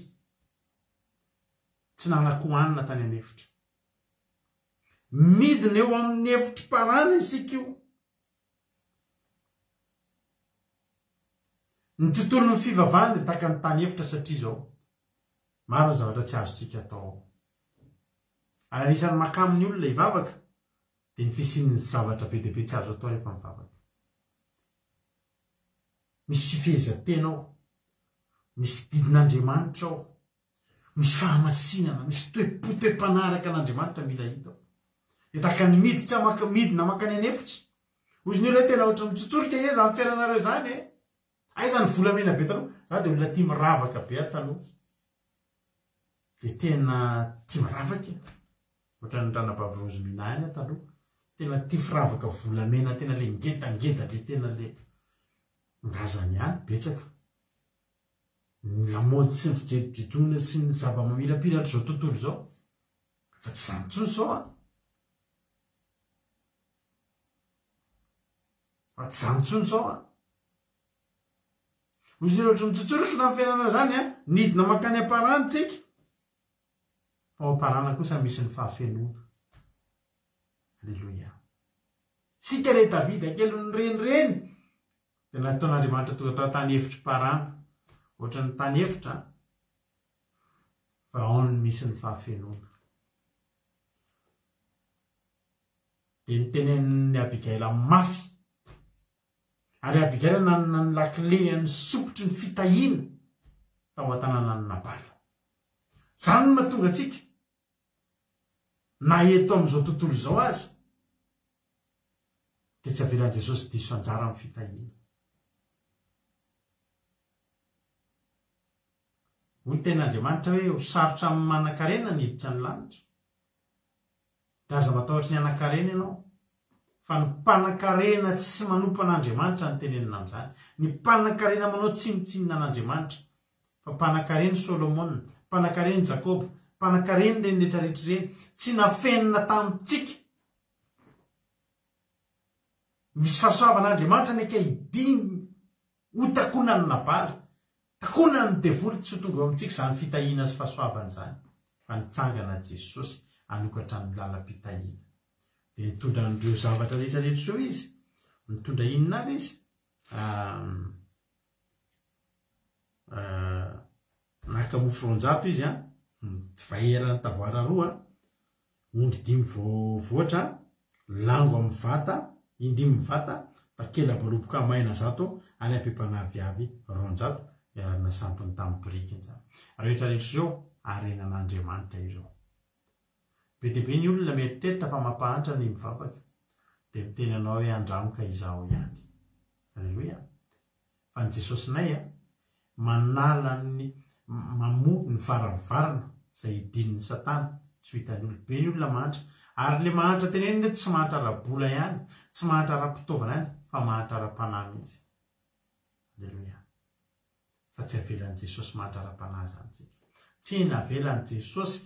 tsy nanan-kohanina tany an'efitra. Midina eo amin'ny efitr'i Parana isika io. Ny tontolon'ny fivavahana dia tahaka ny tany efitra satria izao, maro ny zavatra tsy azontsika atao ao. Ary anisan'ny makamo ny olona hivavaka dia ny fisian'ny zavatra be dia be tsy azo atao rehefa mivavaka. Misy fifehezan-tena ao, misy didin'Andriamanitra ao, Misy fahamasinana, misy toe-po, toe-panahy araka an'Andriamanitra mila hita ao. Dia tahaka ny miditra maka, midina mankany an'efitra. Hozy ny olona hoe tena ohatran'ny mitsotsorika e izany fiainanareo izany e. Aiza ny volamena be taloha? Za dia olona tia miravaka be aho taloha. Dia tena tia miravaka e. Ohatran'ny ranabavy Rosemina ihany aho taloha. Tena tia firavaka volamena, tena le ngedangeda be, tena le ngazany ihany, betsaka. Ny lamaody sy ny fijejojejoana sy ny zava-mamirapiratr'izao tontolo izao. Fa tsy izany intsony izao an! Fa tsy izany intsony izao an! Hoy ny olona mitsotsorokina amin'ny fiainana izany an, nidina mankany am-parany tsika. Fa ao am-parana kosa misy ny fahafenoana. Aleloia. Tsika re Davida kely nirenireny Dia nataon'Andriamanitra tonga tao an-tany efitr'i Parana. Ohatran'ny tany efitra an! Fa ao no misy ny fahafenoana. Dia nitenenin'i Abigaila mafy. Ary Abigaila nanana ny lakilean'ny sopitry ny fitahiana tao an-tanànan'i Nabala. Izany no mahatonga antsika, na eto amin'izao tontolo izao aza, dia tsy avelan'i Jesosy diso anjara amin'ny fitahiana. Hoy ny tenin'Andriamanitra hoe ho sarotra amin'ny manankarena ny hiditra ny lanitra. Dia aza matahotra ny hanankarena ianao. Fa ny mpanankarena tsy manompo an'Andriamanitra no tenenina amin'izany. Ny mpanankarena manao tsinontsinona an'Andriamanitra. Fa mpanankarena i Solomona, mpanankarena i Jakoba, mpanankarena ireny rehetrarehetra ireny. Tsy nafenina tamintsika. Misy fahasoavan'Andriamanitra anie ka hidiny ho takonan'i Nabala, takonan'ny devoly tsy ho tonga eo amintsika izany fitahiana sy fahasoavana izany, fa nitsangana Jesosy hanokatra ny lalam-pitahiana. Dia nitondra an'ireo zavatra rehetra rehetra ireo izy. Nitondra inona avy izy? Naka mofo 200 izy, divay eran'ny tavoara roa, Ondry dimy voavoatra, lango amin'ny vata, indimy vata, takela-boaloboka maina zato ary ampempana aviavy 200, ary nasampiny tamin'ny birikiny izany. Rehetra rehetra ireo, harenan'Andriamanitra ireo. Be dia be ny olona mieritreritra fa mampahantra ny mivavaka, dia miteny anao hoe andramo ka izaho ihany. Aleloia. Fa ny Jesosinay a, manala ny, mamoha ny varavarana izay hidin'ny satana tsy ho hitan'ny olona. Be ny olona mahantra. Ary ilay mahantra tenenina eto tsy mahantra ara-bola ihany, tsy mahantra ara-pitaovana ihany, fa mahantra ara-panahy mihitsy. Aleloia. Fa tsy avelan'i Jesosy mahantra ara-panahy izany tsika. Tsy navelan'i Jesosy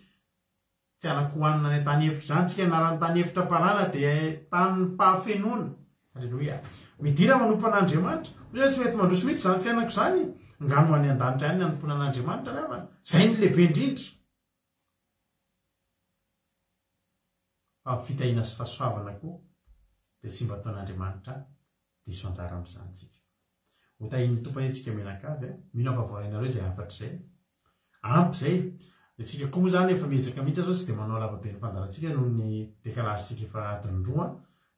tsy hanan-kohanina any an-tany efitra izany tsika. Anaran'ny tany efitra Parana dia tanin'ny fahafenoana. Aleloia. Midira manompo an'Andriamanitra. Hoy aho tsy mety mandroso mihitsy izany fiainako izany. Ngano ho any an-danitra ihany ny hanompoana an'Andriamanitra ry havana. Izay no lehibe indrindra. Fa ny fitahiana sy fahasoavana koa dia tsy mba ataon'Andriamanitra diso anjara amin'izany tsika. Ho tahian'ny Tompo anie tsika mianakavy a. Mino aho fa voarainareo izay hafatra izay. Ampy izay. Dia tsika koa moa izany efa miezaka mihitsy aho izao tsy dia manao lava be ny fandaharantsika noho ny décalage tsika efa adiny roa.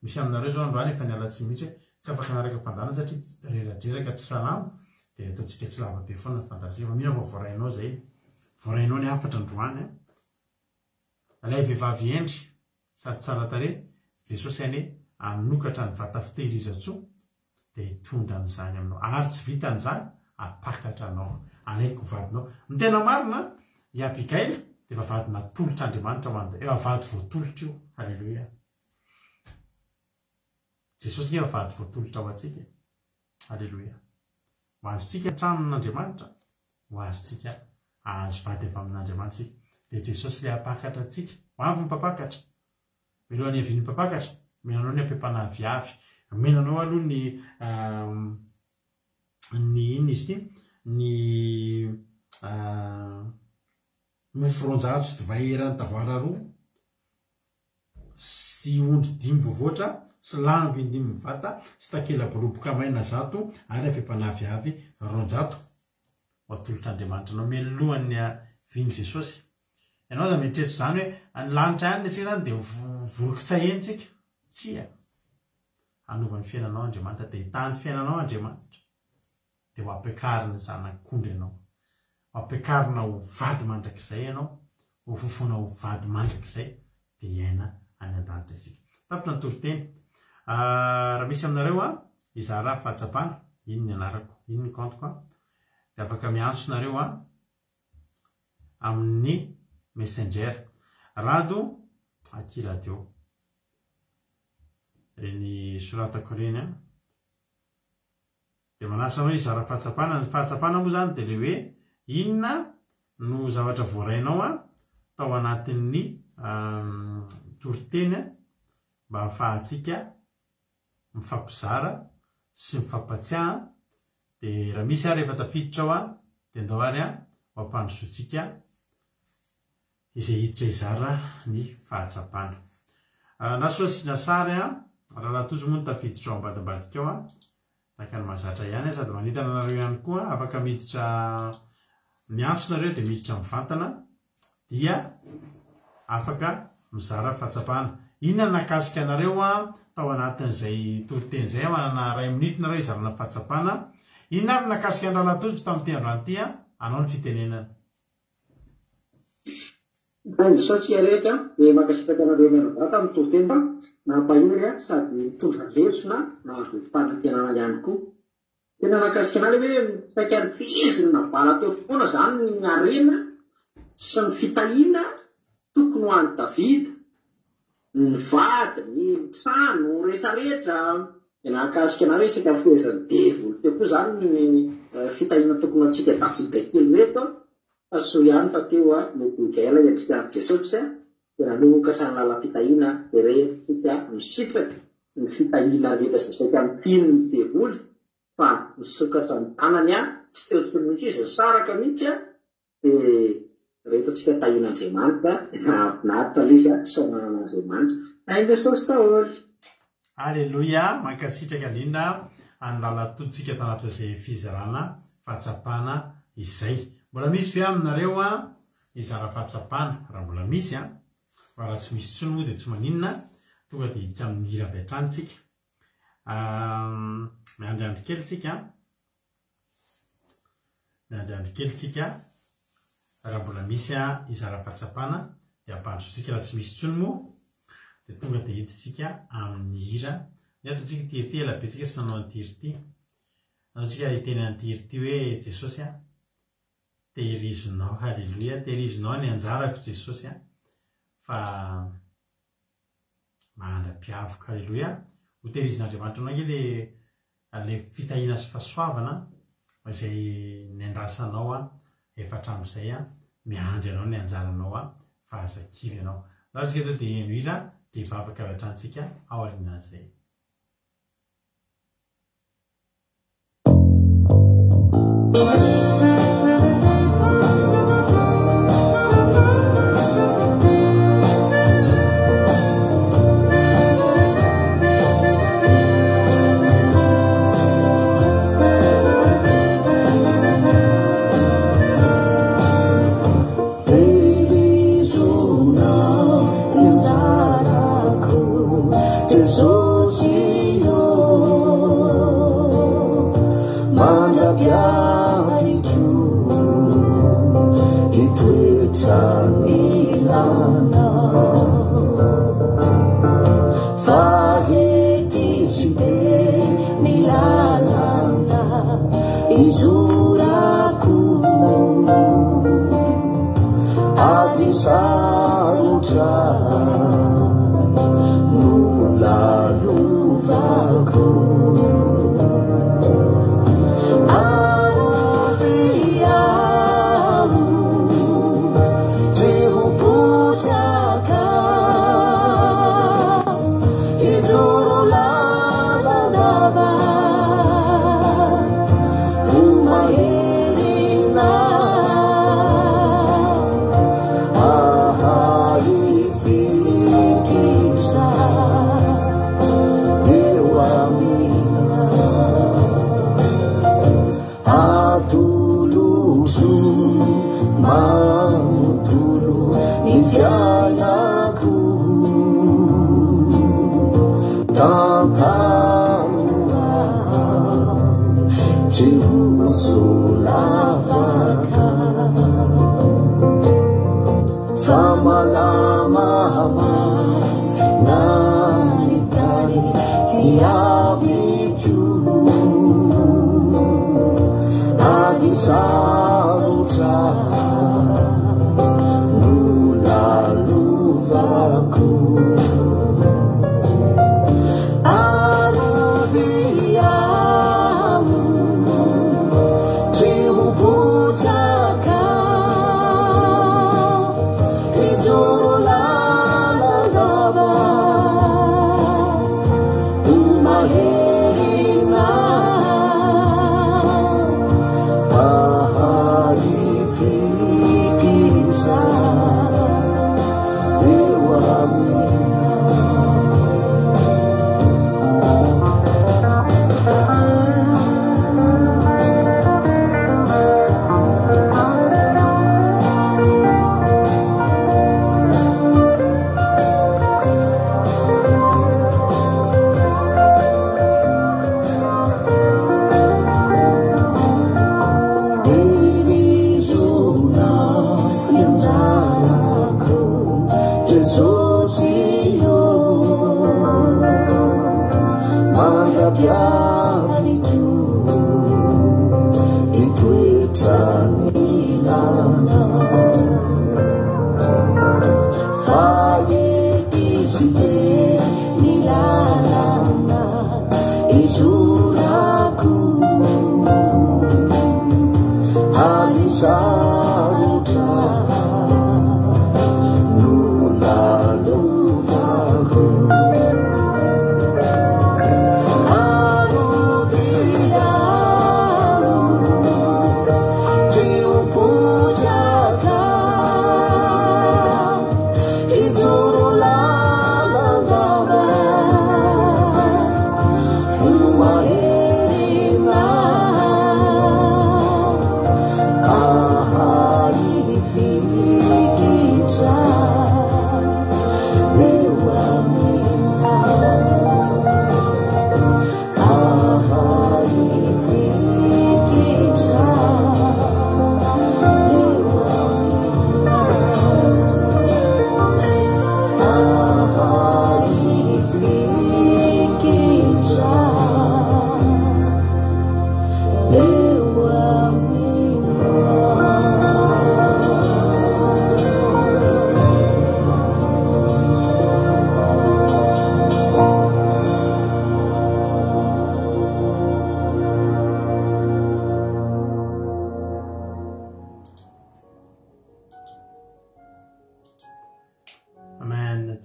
Misy aminareo izao androany efa niala tsiny mihitsy hoe tsy afaka hanaraka fandaharana satria reradreraka tsy salama dia ataontsika tsy lava be foana ny fandaharantsika fa mino aho fa voarainao izay. Voarainao ny hafatra androany a. Ilay vehivavy hendry sady tsara tarehy, Jesosy anie hanokatra ny vata fitehirizan-tsoa dia hitondra an'izany aminao. Ary tsy vitan'izany, hampakatra anao, alaiko ho vadinao. Ny tena marina, i Abigaila dia efa vady natolotr'Andriamanitra ho an'i, efa vady voatolotra io. Haleloia. Jesosy anie efa vady voatolotra ho antsika e. Haleloia. Ho azontsika ny tranon'Andriamanitra, ho azontsika hahazo vady avy amin'Andriamanitra isika. Dia Jesosy ilay hampakatra antsika. Ho avy ny mpampakatra. Mialohan'ny hiavian'ny mpampakatra, omena anao ny ampem-panahy viavy. Omena anao aloha ny ny inona izy ity? Ny mofo 200 sy divay eran'ny tavoara roa sy ondry dimy voavoatra sy lango indimy mivata sy takela-boloboka maina 100 ary ampem-panahy viavy 200 ho atolotr'Andriamanitra anao mialohan'ny havian'i Jesosy. Ianao aza mieritreritra izany hoe any lanitra any isika izany dia vorokitsahy eny tsika. Tsia. Hanova ny fiainanao Andriamanitra dia hitahy ny fiainanao Andriamanitra. Dia ho ampiakariny zanak'ondry ianao. Ho ampiakarina ho vady mandrakizay ianao, ho fofoina ho vady mandrakizay dia hiaina any an-danitra isika. Tapitra ny toriteny. Ah, raha misy aminareo a, hizara fahatsapana, iny ny anarako, iny ny compte-ko a, dia afaka miantso nareo a, amin'ny messenger. Rado aty radio. Ireny soratako ireny an. Dia manasa anao hizara fahatsapana. Ny fahatsapana moa izany dia ilay hoe inona no zavatra voarainao an tao anatin'ny toriteny mba hahafahantsika mifampizara sy mifampatsiahy dia raha misy ary efa tafiditra ao an dia ndao ary an ho ampandrosoantsika izay hiditra hizara ny fahatsapana. Na soa asiana sary an, Rahalahy Tojo moa no tafiditra ao ambadimbadika ao an, tahaka ny mahazatra ihany an, sady manentana anareo ihany koa, afaka miditra miantso nareo dia miditra mivantana dia afaka mizara fahatsapana. Inona no nahakasika anareo tao anatin'izay toriteny izay? Manana iray minute nareo hizarana fahatsapana. Inona ary no nahakasika an'i Rahalahy Tojo tamin'ity androany ity? Anao ny fitenenana. Misaotra antsika rehetra dia mankasitraka anareo mianadahy tamin'ny toriteny fa nampahery sady nitondra lesona nahazo fanantenana ihany koa. Tena nahakasika anah le hoe saika nifeheziny nabala teo foana zany ny harena sy ny fitahiana tokony ho an'i Davida, ny vadiny, ny trano retraretra, dia nahakasika anah hoe saika nifehezan'ny devoly teo koa zany ny fitahiana tokony ho antsika Davida kely reto fa soa ihany fa teo i Abigaila endrika an'i Jesosy dia nanokatra ny lalam-pitahiana dia rehefa tsika misitraka ny fitahiana rehetra izay saika nopin'ny devoly fa nisokatra ny tanany an, tsy teo intsony mihitsy izy, nisaraka mihitsy an, dia reto tsika tahian'Andriamanitra, mahafinaritra ilay izy an, isaorana an'Andriamanitra. Tahin'i Jesosy daholo. Aleloia, mankasitraka indrindra an'i Lalatontsika tanatin'izay fizarana fahatsapana izay. Mbola misy ve aminareo an hizara fahatsapana? Raha mbola misy an, Fa raha tsy misy intsony moa dia tsy maninona, tonga dia hiditra amin'ny hira avy hatrany tsika. Miandriandry kely tsika. Miandriandry kely tsika. Raha mbola misy hizara fahatsapana dia ampandrosotsika raha tsy misy intsony moa dia tonga dia hiditsika amin'ny hira. Ny ataontsika ity hira ity ela be tsika tsy nanao an'ity hira ity. Ataontsika hiteny an'ity hira ity hoe Jesosy a. Tehirizonao haleloia tehirizonao ny anjarako Jesosy a fa. Mandra-piavoko. Aleloia. Ho tehirizin'Andriamanitra anao ange le le fitahiana sy fahasoavana izay niandrasanao efa hatramin'izay miandry anao ny anjaranao fa aza kivy ianao. Ndao isika izao dia heno hira dia hivavaka avy hatrany tsika aorianan'izay.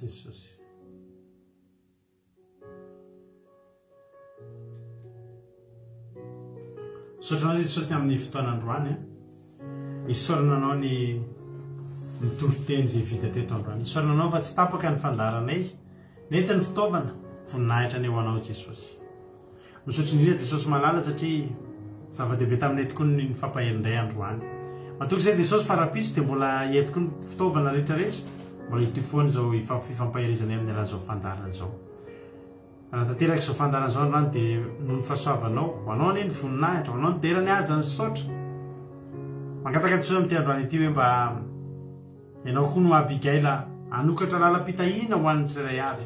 Jesosy. Misaotra anao Jesosy ny amin'ny fotoana androany. Isaorana anao ny ny toriteny izay vita teto androany. Isaorana anao fa tsy tapaka ny fandaharanay. Nety ny fitaovana, voninahitra anie ho anao Jesosy. Misaotra indrindra Jesosy malala satria zava-dehibe taminay tokoa ny nifampahery indray androany. Matoky izay Jesosy fa rahampitso dia mbola hiaty koa ny fitaovana rehetra rehetra, mbola hitohy foana izao fifampaherezanay amin'ny alalan'izao fandaharana izao. Raha tanteraka izao fandaharana izao androany dia noho ny fahasoavanao, ho anao anie ny voninahitra, ho anao ny dera, ny haja, ny saotra. Mangataka Jesosy amin'ity androany ity hoe mba Ianao koa no Abigaila hanokatra lalam-pitahiana ho an'ny tsirairay avy.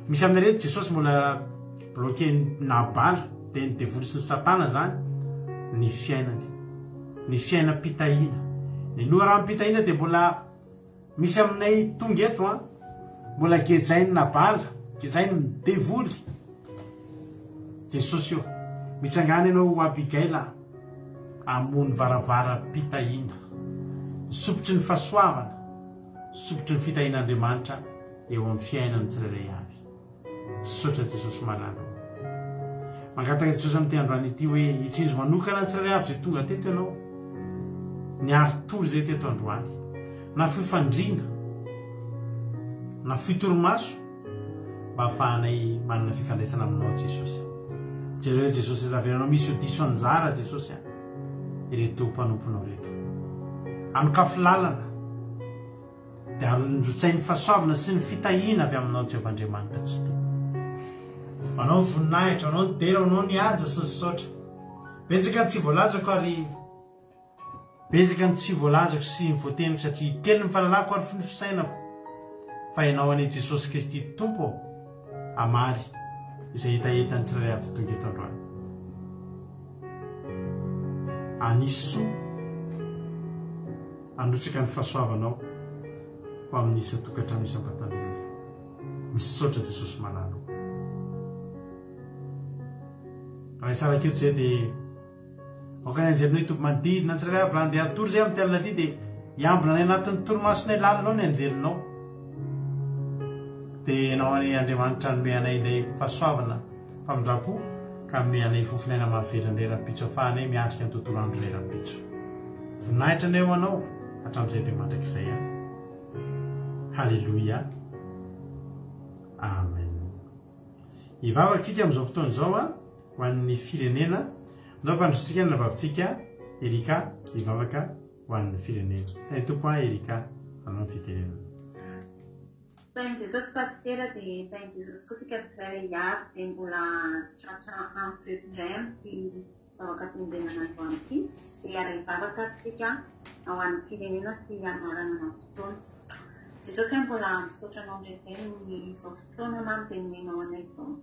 Misy aminareo eto Jesosy mbola bloqué Nabala, dia ny devoly sy ny satana zany ny fiainany. Ny fiainam-pitahiana. Ny loharanom-pitahiana dia mbola misy aminay tonga eto an, mbola gejain'i Nabala, gejain'ny devoly. Jesosy ô, mitsangàna ianao ho Abigaila hamono varavaram-pitahiana. Ny sompitry ny fahasoavana, sompitry ny fitahian'Andriamanitra eo amin'ny fiainan'ny tsirairay avy. Misaotra Jesosy malala ô. Mangataka Jesosy amin'ity androany ity hoe hitsinjo manokana ny tsirairay avy izay tonga teto ianao. Niari-tory izay teto androany. Nafoy fandriana, nafoy torimaso mba hahafahanay manana fifandraisana aminao Jesosy. Jereo Jesosy aza avelanao misy ho diso anjara Jesosy a. Ireto mpanomponao ireto. Anokafy lalana dia arondrotsain'ny fahasoavana sy ny fitahiana avy aminao Jehovah Andriamanitra Tsitoha. Ho anao ny voninahitra, ho anao ny dera, ho anao ny haja sy ny saotra. Betsaka ny tsy voalazako ary Betsaka ny tsy voalazako sy ny voateniko satria kely ny fahalalako ary ny fisainako fa Ianao anie Jesosy Kristy Tompo ô hamaly izay hetahetan'ny tsirairay avy tonga eto androany. Hanisy soa handrotsaka ny fahasoavanao ho amin'ny isan-tokantrano isam-batan'olona. Misaotra Jesosy malala ô. Raha hisaraka eto izay dia Aoka ny anjelinao hitoby manodidina ny tsirairay avy raha handeha hatory izay amin'ity alina ity dia hiambina any anatin'ny torimasonay lalina ao ny anjelinao. Dia ianao anie Andriamanitra hanome anay indray fahasoavana, famindram-po ka hanome anay fofon'aina mahavelona indray rahampitso afahanay miatrika ny tontolo andro indray rahampitso. Voninahitra anie ho anao hatramin'izay dia mandrakizay an. Haleloia. Amen. Hivavaka tsika amin'izao fotoana izao a, ho an'ny firenena. Andao ampandrosotsika ny rabavintsika Erika hivavaka ho an'ny firenena. Tahin'ny Tompo an Erika, anao ny fitenenana. Tahin'i Jesosy Pasitera dia tahin'i Jesosy koa tsika tsirairay avy dia mbola tratra antso eto indray amin'ity vavaka fiambenana androany ity dia hiara-hivavaka isika ho an'ny firenena sy hamaranana ny fotoana. Jesosy a mbola misaotra anao indray izay noho ny izao fotoana mamy izay nomenao anay izao.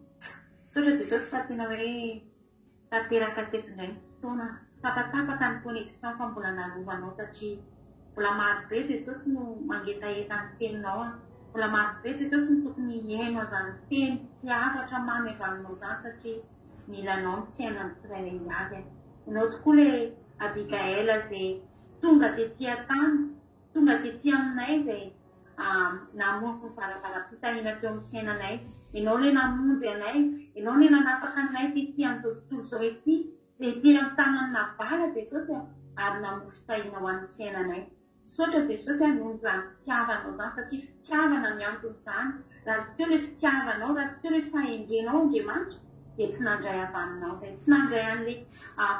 Misaotra Jesosy fa tena hoe tanteraka teto indray ny fotoana. Tsy tapatapaka ny connexion fa mbola narovanao satria mbola maro be Jesosy no mangetaheta ny teninao a. Mbola maro be Jesosy no tokony hihaino an'izany teny sy hafatra mamy avy aminao izany satria Mila anao ny fiainan'ny tsirairay avy an. Ianao tokoa le Abigaël ze tonga tety an-tany, tonga tety aminay izay namoha ny varavaram-pitahiana teo amin'ny fiainanay. Ianao le namonjy anay, ianao le nanafaka anay tety amin'izao tontolo izao ety, tety amin'ny tanan'i Nabala Jesosy a, ary namoha fitahiana ho an'ny fiainanay. Misaotra Jesosy a noho izany fitiavanao izany satria fitiavana ny anton'izany, raha tsy teo ilay fitiavanao, raha tsy teo ilay fahendrenao Andriamanitra dia tsy nandray avy aminao izay, tsy nandray an'ilay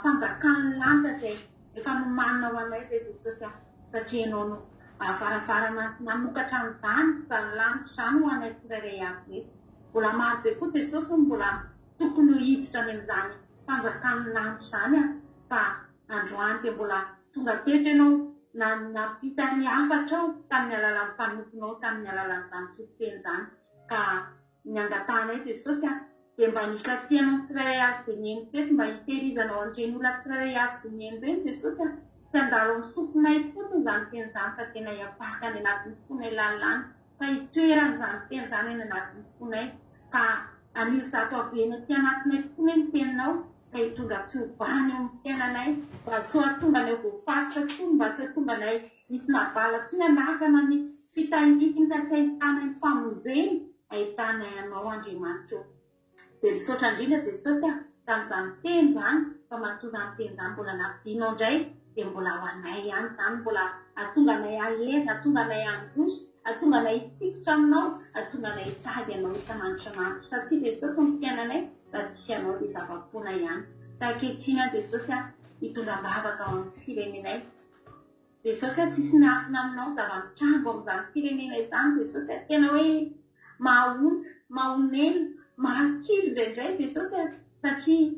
fanjakan'ny lanitra izay efa nomanina ho anay izay Jesosy a, satria Ianao no varavarana nanokatra an'izany, izany lanitra izany ho anay tsirairay avy ireto. Mbola maro be koa Jesosy no mbola tokony ho hiditra any amin'izany fanjakan'ny lanitra izany a, fa Androany dia mbola tonga teto ianao na nampita ny hafatrao tamin'ny alalan'ny mpanomponao tamin'ny alalan'izany toriteny izany ka ny angatahanay Jesosy a dia mba nikasihanao ny tsirairay avy izay nihaino teto mba hitehirizanao an'ireny olona tsirairay avy izay nihaino ireny Jesosy a tsy handalo amin'ny sofinay fotsiny izany teny izany fa tena hiapaka any anatin'ny fonay lalina any fa hitoeran'izany teny izany any anatin'ny fonay ka anio zato avy eny aty anatinay tokoa anie ny teninao ka hitondra fiovana eo amin'ny fiainanay, mba tsy ho hahatonga anay ho voafaritra intsony, mba tsy hahatonga anay hisy nabala intsony hanakana ny. fitahiana tsy ahitanay ny famonjena, ahitanay Anao Andriamanitra ô. Dia misaotra indrindra Jesosy a, tamin'izany teny izany, fa matoa izany teny izany mbola nampidinao indray dia mbola ho anay ihany izany, mbola hahatonga anay hahery, hahatonga anay handroso, hahatonga anay hisikotra aminao, hahatonga anay hitady anao isan'andro isan'andro, satria Jesosy ny fiainanay, raha tsisy anao dia zava-poana ihany. Ka ankehitriny aho Jesosy a, hitondra am-bavaka ho an'ny firenenay. Jesosy a tsisy miafina aminao zava-mitrango amin'izany firenena izany Jesosy a tena hoe mahaontsa, mahonena, mahakivy indraindray Jesosy a satria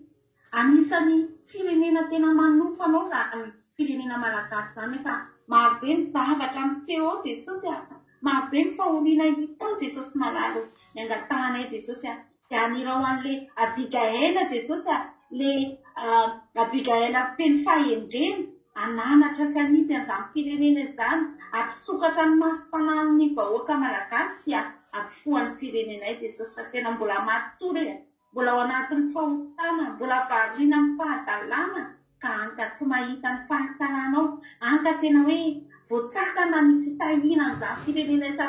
anisan'ny firenena tena manompo anao izany firenena malagasy izany nefa marobe ny zavatra miseho ao Jesosy a marobe ny fahoriana hita ao Jesosy malala o ny angatahanay Jesosy a dia anirao an'le Abigaela Jesosy a, le Abigaela feno fahendrena, hananatra sy hanitsy an'izany firenena izany, hampisokatra ny masom-panahin'ny vahoaka malagasy sy hampifoha ny firenenay Jesosy fa tena mbola matory e, mbola ao anatin'ny fahotana, mbola variana amin'ny fahadalana Ka anka tsy mahita ny fahatsaranao, anka tena hoe voasakana ny fitahiana an'izany firenena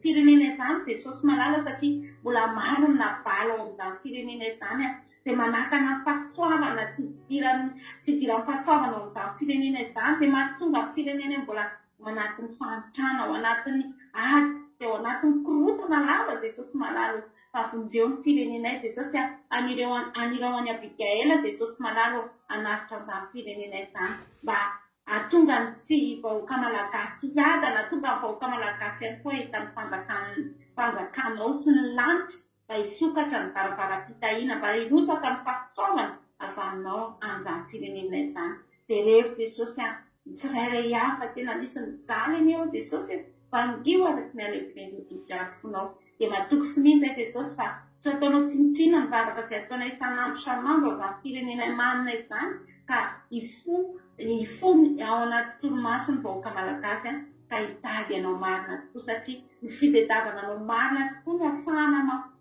firenena izany Jesosy malala satria mbola maro ny nabala ao amin'izany firenena izany an, izay manakana ny fahasoavana tsy hidiran'ny tsy hidiran'ny fahasoavana ao amin'izany firenena izany, izay mahatonga ny firenena mbola ao anatin'ny fahantrana, ao anatin'ny ady, ao anatin'ny korontana lava Jesosy malala o. Fa vonjeo ny firenenay Jesosy a! Anireo anirao an'i Abigaela Jesosy malala ô! Hanavotra an'izany firenenay izany mba hahatonga ny tsy vahoaka malagasy hiadana, hahatonga ny vahoaka malagasy ihany koa hahita ny fanjakan'ny fanjakanao sy ny lanitra mba hisokatra ny varavaram-pitahiana, mba hirotsaka ny fahasoavana avy aminao amin'izany firenenay izany. Jerevo Jesosy a! Ny tsirairay avy fa tena misy mijaly anie ao Jesosy e! Vangio araka ny halehiben'ny didiafonao. Dia matoky sy mino izay Jesosy fa tsy ho ataonao tsinontsinona ny vavaka izay ataonay isan'andro isan'andro avy amin'ny firenenay mamina izany ka hifoha hifoha ao anaty torimaso ny vahoaka malagasy an ka hitady anao marina tokoa satria ny fitedavana anao marina tokoa no afahana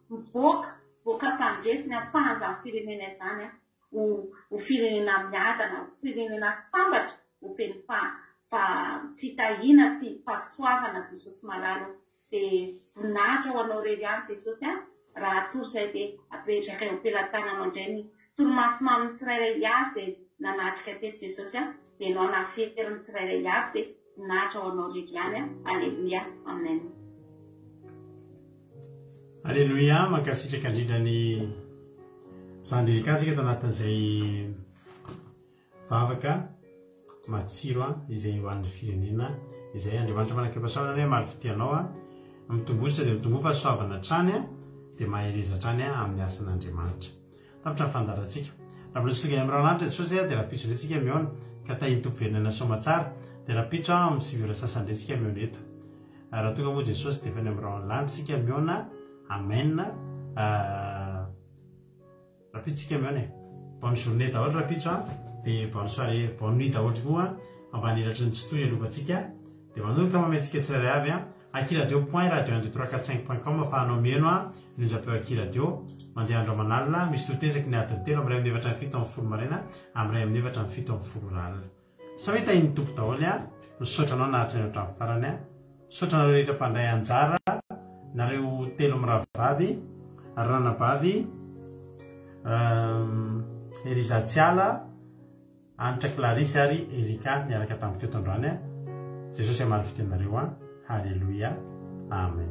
mivoaka voaka mpandresy ny afahan'izany firenena izany an ho ho firenena miadana, ho firenena sambatra, ho feno fitahiana sy fahasoavana Jesosy malala o. Dia voninahitra ho anao irery ihany Jesosy a, raha atoro izay dia apetraka eo am-pelatananao indray ny torimaso mamin'ny tsirairay avy izay nanatrika teto Jesosy a, dia ianao nahafery ny tsirairay avy dia voninahitra ho anao irery ihany a, Aleloia, Amen. Aleloia, mankasitraka indrindra ny zandry Erika tsika eto anatin'izay vavaka matsiro izay ho an'ny firenena izay. Andriamanitra manakeo-pahasoavana anie hamaly fitia anao a. Mitomboa dia mitomboa fahasoavana hatrany a, dia mahereza hatrany amin'ny asan'Andriamanitra. Tapitra ny fandaharantsika. Raha mbola tsy tonga any amin'ny lanitra Jesosy dia rahampitso indray tsika mihaona. Ka tahin'ny Tompo velona aina soamatsara. Dia rahampitso amin'ny 9 ora sasany indray tsika mihaona eto. Raha tonga moa Jesosy dia efa any amin'ny rahon'ny lanitra tsika mihaona. Amen. Rahampitso tsika mihaona e. Bonne journée daholo rahampitso a. Dia bonne soirée, bonne nuit daholo koa. Ambany elatry ny tsitoha ialovantsika. Dia manomboka mamehy antsika tsirairay avy a. Akiradio point radio un deux trois quatre cinq point com afahanao mihaino a ny onjampeo Akiradio. Mandeha andro aman'alina, misy toriteny isaky ny adiny telo amin'ny iray amin'ny efatra amin'ny 17 maraina amin'ny iray amin'ny efatra amin'ny 17 ora alina. Samia tahin'ny Tompo daholo a. Misaotra anao naharitra ny hatramin'ny farany a. Misaotra anareo rehetra mpandray anjara, nareo telo mirahavavy, ranabavy Eliza Tsiala, Hanitra Clarisse ary Erika niaraka tamiko teto androany a. Jesosy hamaly fitia anareo a. Haleloia. Amen.